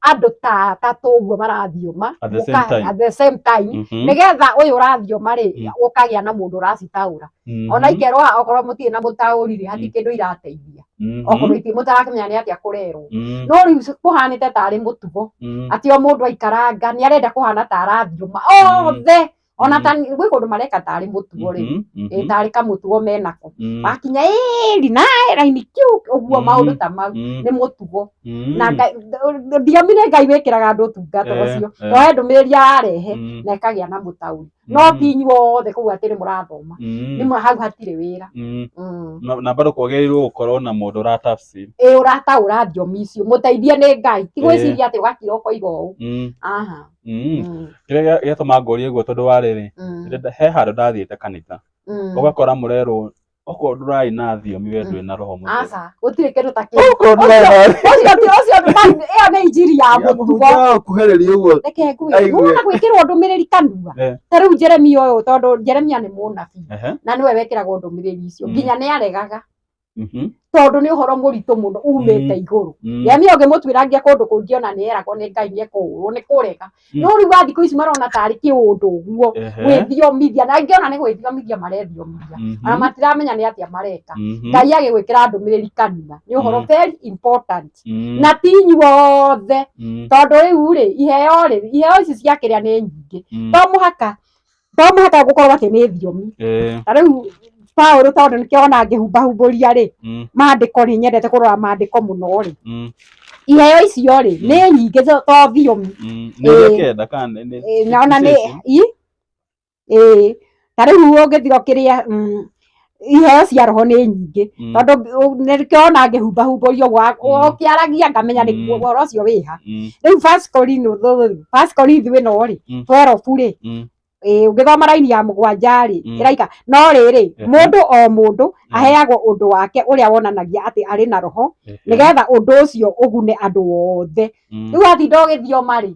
andũ ta atatũ ũguo marathioma At the same time. at the same time Mhm. nĩgetha ũyũ ũrathioma rĩ Mm. ũkagĩa na mũndũ ũracitaũra Mhm. ona ikerwo okorwo mũtirĩ na mũtaũri rĩ hatirĩ Mm. kĩndũ irateithia Mhm. okorwo mũtarakĩmenya nĩ atĩa kũrerwo Mm. no rĩu kũhanĩte tarĩ mũtugo Mm. atĩ o mũndũ aikaranga nĩ arenda kũhana ta arathioma othe ona ta gwĩ kũndũ mareka tarĩ mũtugo rĩ Mhm. ĩ Mhm. tarĩ kamũtugo menako Mm. wakinya ĩri na raini kiu ũguo Mm. maũndũ ta mau Mm. nĩ mũtugo Mm. na thiomi nĩ Ngai wĩkĩraga andũ ũtungata Eh, ũcio eh. to he ndũmĩrĩri ararehe Mm. na ĩkagĩa na mũtaũri no Mm. ti inyuothe kũu atĩ nĩ mũrathoma Mm. nĩ hau hatirĩ wĩra. Mm. Mm. Na bado kwagĩrĩirwo gũkorwo na mũndũ ũratafsiri. Ĩ ũrataũra thiomi icio mũteithie nĩ Ngai ti Ĩĩ. gwĩciria atĩ ũgakira ũkoiga ũũ. Mm. Aha. Mm. Mm. Kĩrĩa gĩatũma ngũrie ũguo tondũ wa rĩrĩ Mm. he handũ ndathiĩte kanitha Mm. ũgakora mũrerwo okorwo ndũrarĩ na thiomi we ndũrĩ na roho mũtheru. Aca gũtirĩ kĩndũ ta kĩu. Okorwo ndũrarĩ na Ũcio ti ũcio ĩyo nĩ injiri ya mũtugo. mũhunjia akuhĩrĩria ũguo Reke ngwĩre Aigue. nĩwona gwĩkĩrwo ndũmĩrĩri kanua Eh. ta rĩu Jeremia ũyũ tondũ Jeremia nĩ mũnabii Ehe. na nĩwe wekĩragwo ndũmĩrĩri icio Mm. nginya nĩ aregaga Mhm. tondũ nĩ ũhoro mũritũ mũno umĩte Mm. igũrũ. Mm. Jeremia ũngĩmũtuĩrangia kũndũ kũngĩ ona nĩ eragwo nĩ Ngai nĩ ekũhũrwo nĩ kũrega. Mm. No rĩu a thikũ ici marona tarĩ kĩũndũ ũguo Ehe. gwĩthiomithia na angĩ ona nĩ gwĩthiomithia marethiomiria Mhm. ona matiramenya nĩ atĩa mareka. Mhm. Ngai agĩgwĩkĩra ndũmĩrĩri kanua nĩ ũhoro Mm. very important Mm. na ti inyuothe Mm. tondũ rĩu rĩ iheo rĩ iheo ici cia kĩrĩa nĩ nyingĩ Mm. to mũhaka gũkorwo atĩ nĩ thiomi Eh. ta rĩu Paũlũ tondũ nĩkĩo ona ngĩhumbahumbũria rĩ Mm. maandĩko nĩ nyendete kũrora maandĩko mũno rĩ Mm. iheo icio rĩ Mm. nĩ nyingĩ to thiomi. Mm. Nĩ iria Ĩĩ. kenda kana nĩ Ĩĩ, na ona nĩ icio? i ĩĩ ta rĩu ũngĩthira kĩrĩa iheo cia roho nĩ nyingĩ Mm. tondũ nĩkĩo ona ngĩhumbahumbũria ũguo Mm. ũkĩaragia ngamenya nĩ Mm. ũhoro ũcio wĩha. Mm. Rĩu First Corinthians ĩno rĩ Mm. 12 rĩ Mm. ĩĩ ũngĩthoma raini ya 7 rĩ Mm. ĩraika no rĩrĩ Ehe. mũndũ o mũndũ aheagwo ũndũ wake ũrĩa wonanagia atĩ arĩ na roho Ehe. nĩgetha ũndũ ũcio ũgune andũ othe. Mm. Rĩu watinda ũgĩthioma rĩ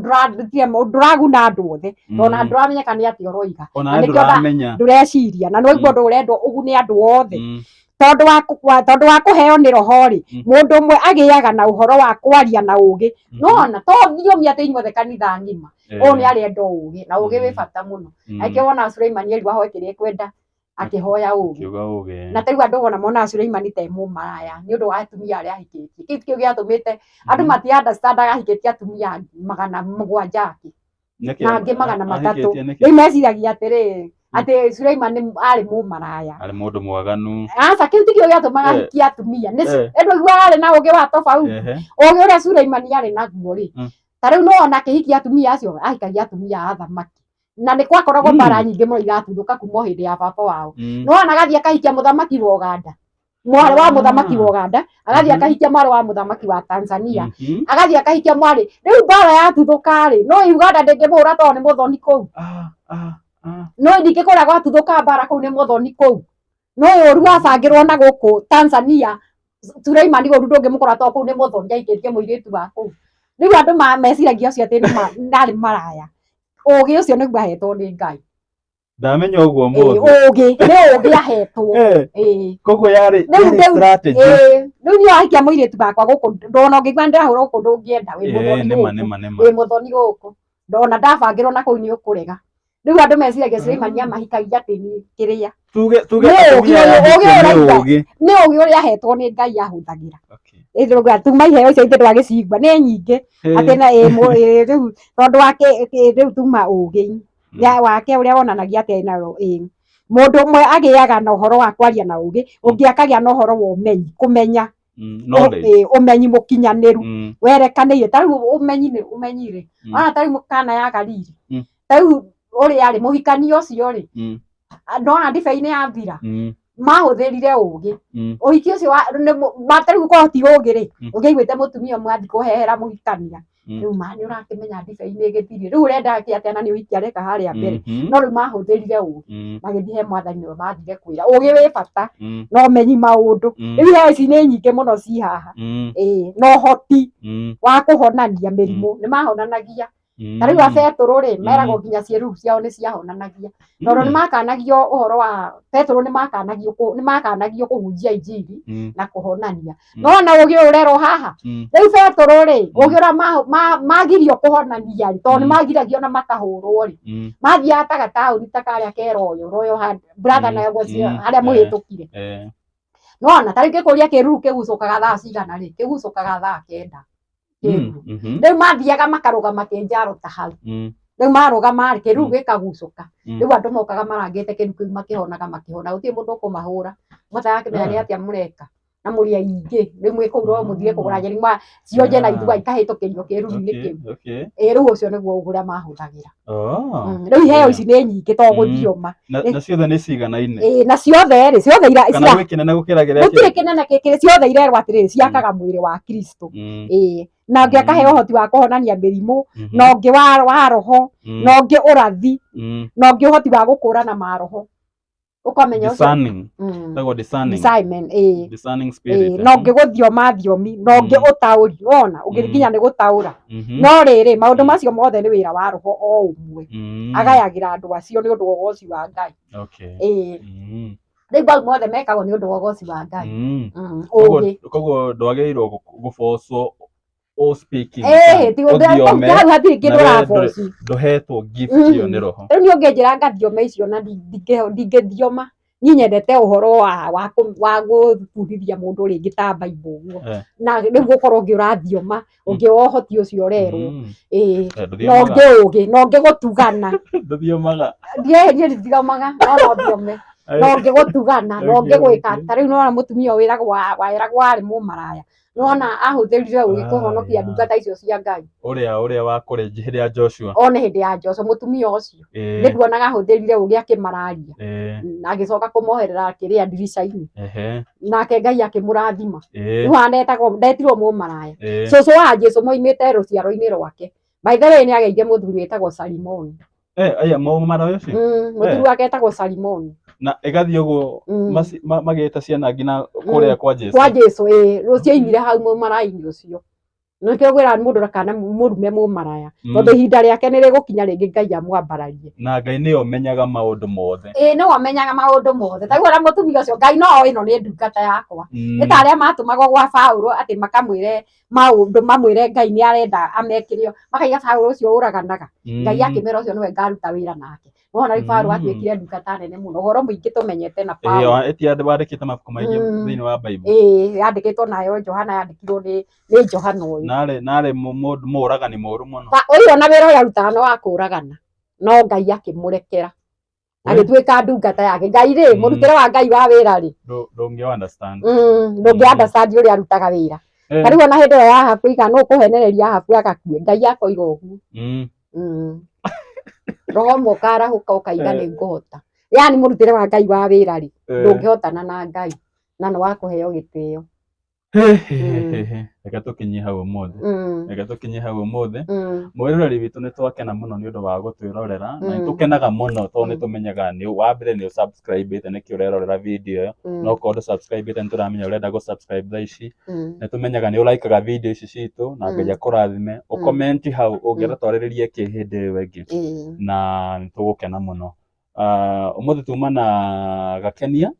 ndũraguna andũ othe tondũ Mm. ndũramenyeka nĩ atĩa ũroiga Ona na we nĩkĩo ndũramenya. ndũreciria na nĩwaigua Mm. ũndũ ũrendwo ũgune andũ othe. Mm. Tondũ wa tondũ wa kũheo nĩ roho rĩ, mũndũ ũmwe agĩaga na ũhoro wa kwaria na ũgĩ. Nona to thiomi atĩ inyuothe kanitha ng'ima. Ũyũ nĩ arenda ũgĩ, na ũgĩ wĩ bata mũno. Angĩ wona Suleimani erirwo ahoe kĩrĩa ekwenda, akĩhoya ũgĩ. Kiuga ũgĩ. Na ta rĩu andũ ona monaga Suleimani ta e mũmaraya nĩ ũndũ wa atumia arĩa ahikĩtie. Kĩu tikĩo gĩatũmĩte andũ mati understandaga ahikĩtie atumia 700 ake Nĩkĩ na angĩ 300. Ahikĩtie nĩkĩ? Rĩu meciragia atĩrĩrĩ, atĩ Suleimani arĩ mũmaraya. Arĩ mũndũ mwaganu. Aca, kĩu tikĩo gĩatũmaga ahikie atumia. Nĩ andũ aiguaga arĩ na ũgĩ wa tofauti. Ũgĩ ũrĩa Suleimani arĩ naguo rĩ, ta rĩu no ona akĩhikia atumia acio, ahikagia atumia a athamaki. Na nĩ kwakoragwo mbara nyingĩ mũno iratuthũka kuma o hĩndĩ ya baba wao. No ona agathiĩ akahikia mũthamaki wa Ũganda, mwarĩ wa mũthamaki wa Ũganda, agathiĩ akahikia mwarĩ wa mũthamaki wa Tanzania, agathiĩ akahikia mwarĩ. Rĩu mbara yatuthũka rĩ, no Uganda ndĩngĩmũhũra tondũ nĩ mũthoni kũu. No ningĩ kũrĩa gwatuthũka mbara kũu nĩ mũthoni kũu. No ũru wabangĩrwo na gũkũ Tanzania, Suleimani ũru ndũngĩmũkora tondũ kũu nĩ mũthoni ahikĩtie mũirĩtu wa kũu. Rĩu andũ meciragia ũcio atĩ ndarĩ maraya. Ũgĩ ũcio nĩguo ahetwo nĩ Ngai. Ndamenya ũguo mũthĩ. Ũgĩ, nĩ ũgĩ ahetwo. Koguo yarĩ strategy. Rĩu niĩ wahikia mũirĩtu wakwa gũkũ, ndona ũngĩigua ndĩrahũra gũkũ ndũngĩenda, wĩ mũthoni gũkũ. Wĩ mũthoni gũkũ. Ndona ndabangĩrwo na kũu nĩ ũkũrega. Rĩu andũ meciragia Suleimani amahikagia atĩ nĩ kĩrĩa. Tuge tuge Nĩ ũgĩ atumia ũyũ, aya ũgĩ ahikio nĩ ũraigua. ũgĩ. Nĩ ũgĩ ũrĩa ahetwo nĩ Ngai ahũthagĩra. Ĩĩ tuma iheo icio ithe ndwagĩcigua nĩ nyingĩ. Atĩ na ĩ rĩu tondũ wa rĩu tuma ũgĩ wake ũrĩa wonanagia atĩ ena ĩ. Mũndũ ũmwe agĩaga na ũhoro wa kwaria na ũgĩ, ũngĩ akagĩa na ũhoro wa ũmenyi, kũmenya. Knowledge. Ũmenyi mũkinyanĩru. Werekanĩire. Ta rĩu ũmenyi nĩ ũmenyi rĩ. Ona ta rĩu Kana ya Galili. Ta rĩu ũrĩa rĩ, mũhikania ũcio rĩ, ndona ndibei nĩ yathira. Mahũthĩrire ũgĩ. Ũhiki ũcio ta rĩu korwo ti ũgĩ rĩ, ũngĩaiguĩte mũtumia ũmwe athiĩ kũhehera mũhikania. Rĩu ma nĩ ũrakĩmenya ndibei nĩ ĩgĩthirire. Rĩu ũrenda kĩ atĩa na nĩ ũhiki areka harĩa mbere. No rĩu mahũthĩrire ũgĩ. Magĩthiĩ he mwathani nĩwe mathire kwĩra. Ũgĩ wĩ bata na ũmenyi maũndũ. Rĩu iheo ici nĩ nyingĩ mũno ci haha. Ĩĩ, na ũhoti wa kũhonania mĩrimũ. Nĩ mahonanagia. Ta rĩu a Betũrũ rĩ, meragwo nginya ciĩruru ciao nĩ ciahonanagia. Tondũ nĩ makanagio ũhoro wa Betũrũ nĩ makanagio nĩ makanagio kũhunjia injiri na kũhonania. No ona ũgĩ ũyũ ũrerwo haha, rĩu Betũrũ rĩ, ũgĩ ũrĩa magirio kũhonania rĩ, tondũ nĩ magiragio na makahũrwo rĩ, mathiaga ta gataũni ta karĩa ke Royal, Royal brother na harĩa mũhĩtũkire. Nĩwona ta rĩu ngĩkũria kĩruru kĩgucũkaga thaa cigana rĩ, kĩgucũkaga thaa 9. Kĩruru. Rĩu mathiaga makarũgama kĩnjaro ta hau. Rĩu marũgama rĩ, kĩruru gĩkagucũka. Rĩu andũ mokaga marangĩte kĩruru kĩu makĩhonaga makĩhonaga, gũtirĩ mũndũ ũkũmahũra. Matarakĩmenya nĩ atĩa mũreka. Na mũrĩ aingĩ, rĩu mwĩ kũu no mũthiĩ kũgũra nyeni cionje na ithua ikahĩtũkĩrio kĩruru-inĩ kĩu. Ĩĩ rĩu ũcio nĩguo ũrĩa mahũthagĩra. Rĩu iheo ici nĩ nyingĩ to gũthioma. Na ciothe nĩ ciganaine. Ĩĩ na ciothe rĩ, ciothe ira Kana gwĩ kĩnene gũkĩra kĩrĩa gũtirĩ kĩnene gĩkĩrĩ, ciothe irerwo atĩrĩrĩ ciakaga mwĩrĩ wa Kristo. Ĩĩ na ũngĩ akaheo ũhoti wa kũhonania mĩrimũ, na ũngĩ wa roho, na ũngĩ ũrathi, na ũngĩ ũhoti wa gũkũrana maroho. Ũkamenya ũcio. Discerning. Ĩtagwo discerning. Discernment, ĩĩ. Discerning spirit. Ĩĩ, na ũngĩ gũthioma thiomi, na ũngĩ ũtaũri, wona, ũngĩ nginya nĩ gũtaũra. No rĩrĩ, maũndũ macio mothe nĩ wĩra wa roho o ũmwe. Agayagĩra andũ acio nĩ ũndũ wa ũgoci wa Ngai. Ĩĩ. Rĩu mau mothe mekagwo nĩ ũndũ wa ũgoci wa Ngai. Ũgĩ. Koguo ndwagĩrĩirwo gũbocwo o speaking Ĩĩ, ti ũndũ ũthiome hau hatirĩ kĩndũ na we ũraboci. ndũhetwo gift ĩyo nĩ roho. Rĩu niĩ ũngĩnjĩra ngathiome icio na ndingĩthioma. Niĩ nyendete ũhoro wa gũbundithia mũndũ rĩngĩ ta Bible ũguo. Na rĩu gũkorwo ũngĩ ũrathioma, ũngĩ wa ũhoti ũcio ũrerwo. Ĩĩ. Na ũngĩ ũgĩ, na ũngĩ gũtugana. Ndũthiomaga. Niĩ ndithiomaga, no no thiome. Na ũngĩ gũtugana, na ũngĩ gwĩka. Ta rĩu nĩwona mũtumia ũyũ wĩragwo arĩ mũmaraya. Nĩwona ahũthĩrire ũgĩ kũhonokia ndungata icio cia Ngai. Ũrĩa wa kũrĩ hĩndĩ ya Joshua. One hĩndĩ ya Joshua, mũtumia ũcio. Nĩ nduonaga ahũthĩrire ũgĩ akĩmararia. Na agĩcoka kũmoherera kĩrĩa ndirica-inĩ. Nake Ngai akĩmũrathima. Rĩu haha ndetirwo mũmaraya. Cũcũ wa Jesũ moimĩte rũciaro-inĩ rwake. By the way nĩ ageire mũthuri wĩtagwo Salimoni. Aya mũmaraya ũcio? Mũthuri wake etagwo Salimoni. Na ĩgathiĩ ũguo magĩte ciana nginya kũrĩa kwa Jesũ. Kwa Jesũ, ĩĩ, rũciaimire hau mũmarainĩ ũcio. Nĩkĩo ngwĩra mũndũ ndakana mũrume mũmaraya, tondũ ihinda rĩake nĩ rĩgũkinya rĩngĩ Ngai amwambararie. Na Ngai nĩwe ũmenyaga maũndũ mothe. Ĩĩ, nĩwe ũmenyaga maũndũ mothe. Ta rĩu ona mũtumia ũcio, Ngai no oĩ ĩno nĩ ndungata yakwa. Nĩ ta arĩa matũmagwo gwa Paũlũ atĩ makamwĩre maũndũ, mamwĩre Ngai nĩ arenda amekĩre, makaiga Paũlũ ũcio ũraganaga. Ngai akĩmera ũcio nĩwe ngaruta wĩra nake. Wona rĩu Paũlũ atuĩkire ndungata nene mũno. Ũhoro mũingĩ tũmenyete na Paũlũ. Ĩĩ, ĩti wandĩkĩte mabuku maingĩ thĩinĩ wa Bible. Ĩĩ, yandĩkĩtwo nayo Johana, yandĩkirwo nĩ Johana ũyũ. Narĩ mũũragani mũũru mũno. Ũyũ ona wĩra ũrĩa arutaga nĩ wa kũũragana. No Ngai akĩmũrekera. Agĩtuĩka ndungata yake. Ngai rĩ, mũrutĩre wa Ngai wa wĩra rĩ. Ndũngĩ understand. Ndũngĩ understand ũrĩa arutaga wĩra. Ta rĩu ona hĩndĩ ĩyo ya Ahabu oiga nũ ũkũhenereria Ahabu agakue. Ngai akoiga ũguo. Roho ũmwe ũkarahũka ũkaiga nĩ ngũhota. Yani mũrutĩre wa Ngai wa wĩra rĩ, ndũngĩhotana na Ngai na nĩ wa kũheo gĩtĩo. Reke tũkinyie hau ũmũthĩ. Reke tũkinyie hau ũmũthĩ. Mwĩroreri witũ nĩ twakena mũno nĩ ũndũ wa gũtwĩrorera na nĩ tũkenaga mũno tondũ nĩ tũmenyaga nĩ wa mbere nĩ ũsubscribe nĩkĩo ũrerorera video ĩyo. No korwo ndũ subscribe nĩ tũramenya ũrenda gũ subscribe thaa ici. Nĩ tũmenyaga nĩ ũraikaga video ici citũ na Ngai akũrathime. Ũcomment hau ũngĩenda twarĩrĩrie kĩ hĩndĩ ĩyo ĩngĩ na nĩ tũgũkena mũno. Ũmũthĩ tuma na Gakenia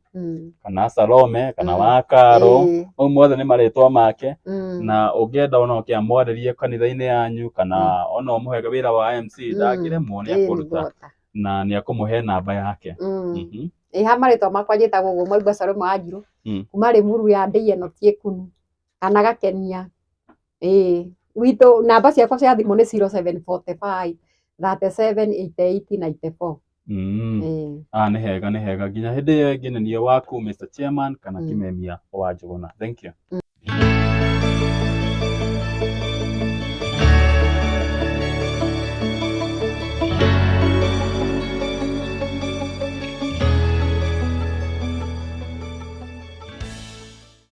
kana Salome kana Wakaro, mau mothe nĩ marĩtwa make. Na ũngĩenda ona ũke amwarĩrie kanitha-inĩ yanyu kana ona ũmũhe wĩra wa MC, ndangĩremwo nĩ akũruta na nĩ akũmũhe namba yake. Ĩ ha marĩtwa makwa njĩtagwo ũguo, Mwaigua Salome Wanjirũ, kuma Rĩmuru ya Ndĩi ĩno ti ĩkunu kana Gakenia. Ĩĩ gwitũ namba ciakwa cia thimũ nĩ 0745 37 88 94. Ĩĩ. Ah, nĩ hega, nĩ hega. Nginya hĩndĩ ĩyo ĩngĩ nĩ niĩ waku Mr. Chairman kana Kimemia wa Njũgũna. Thank you.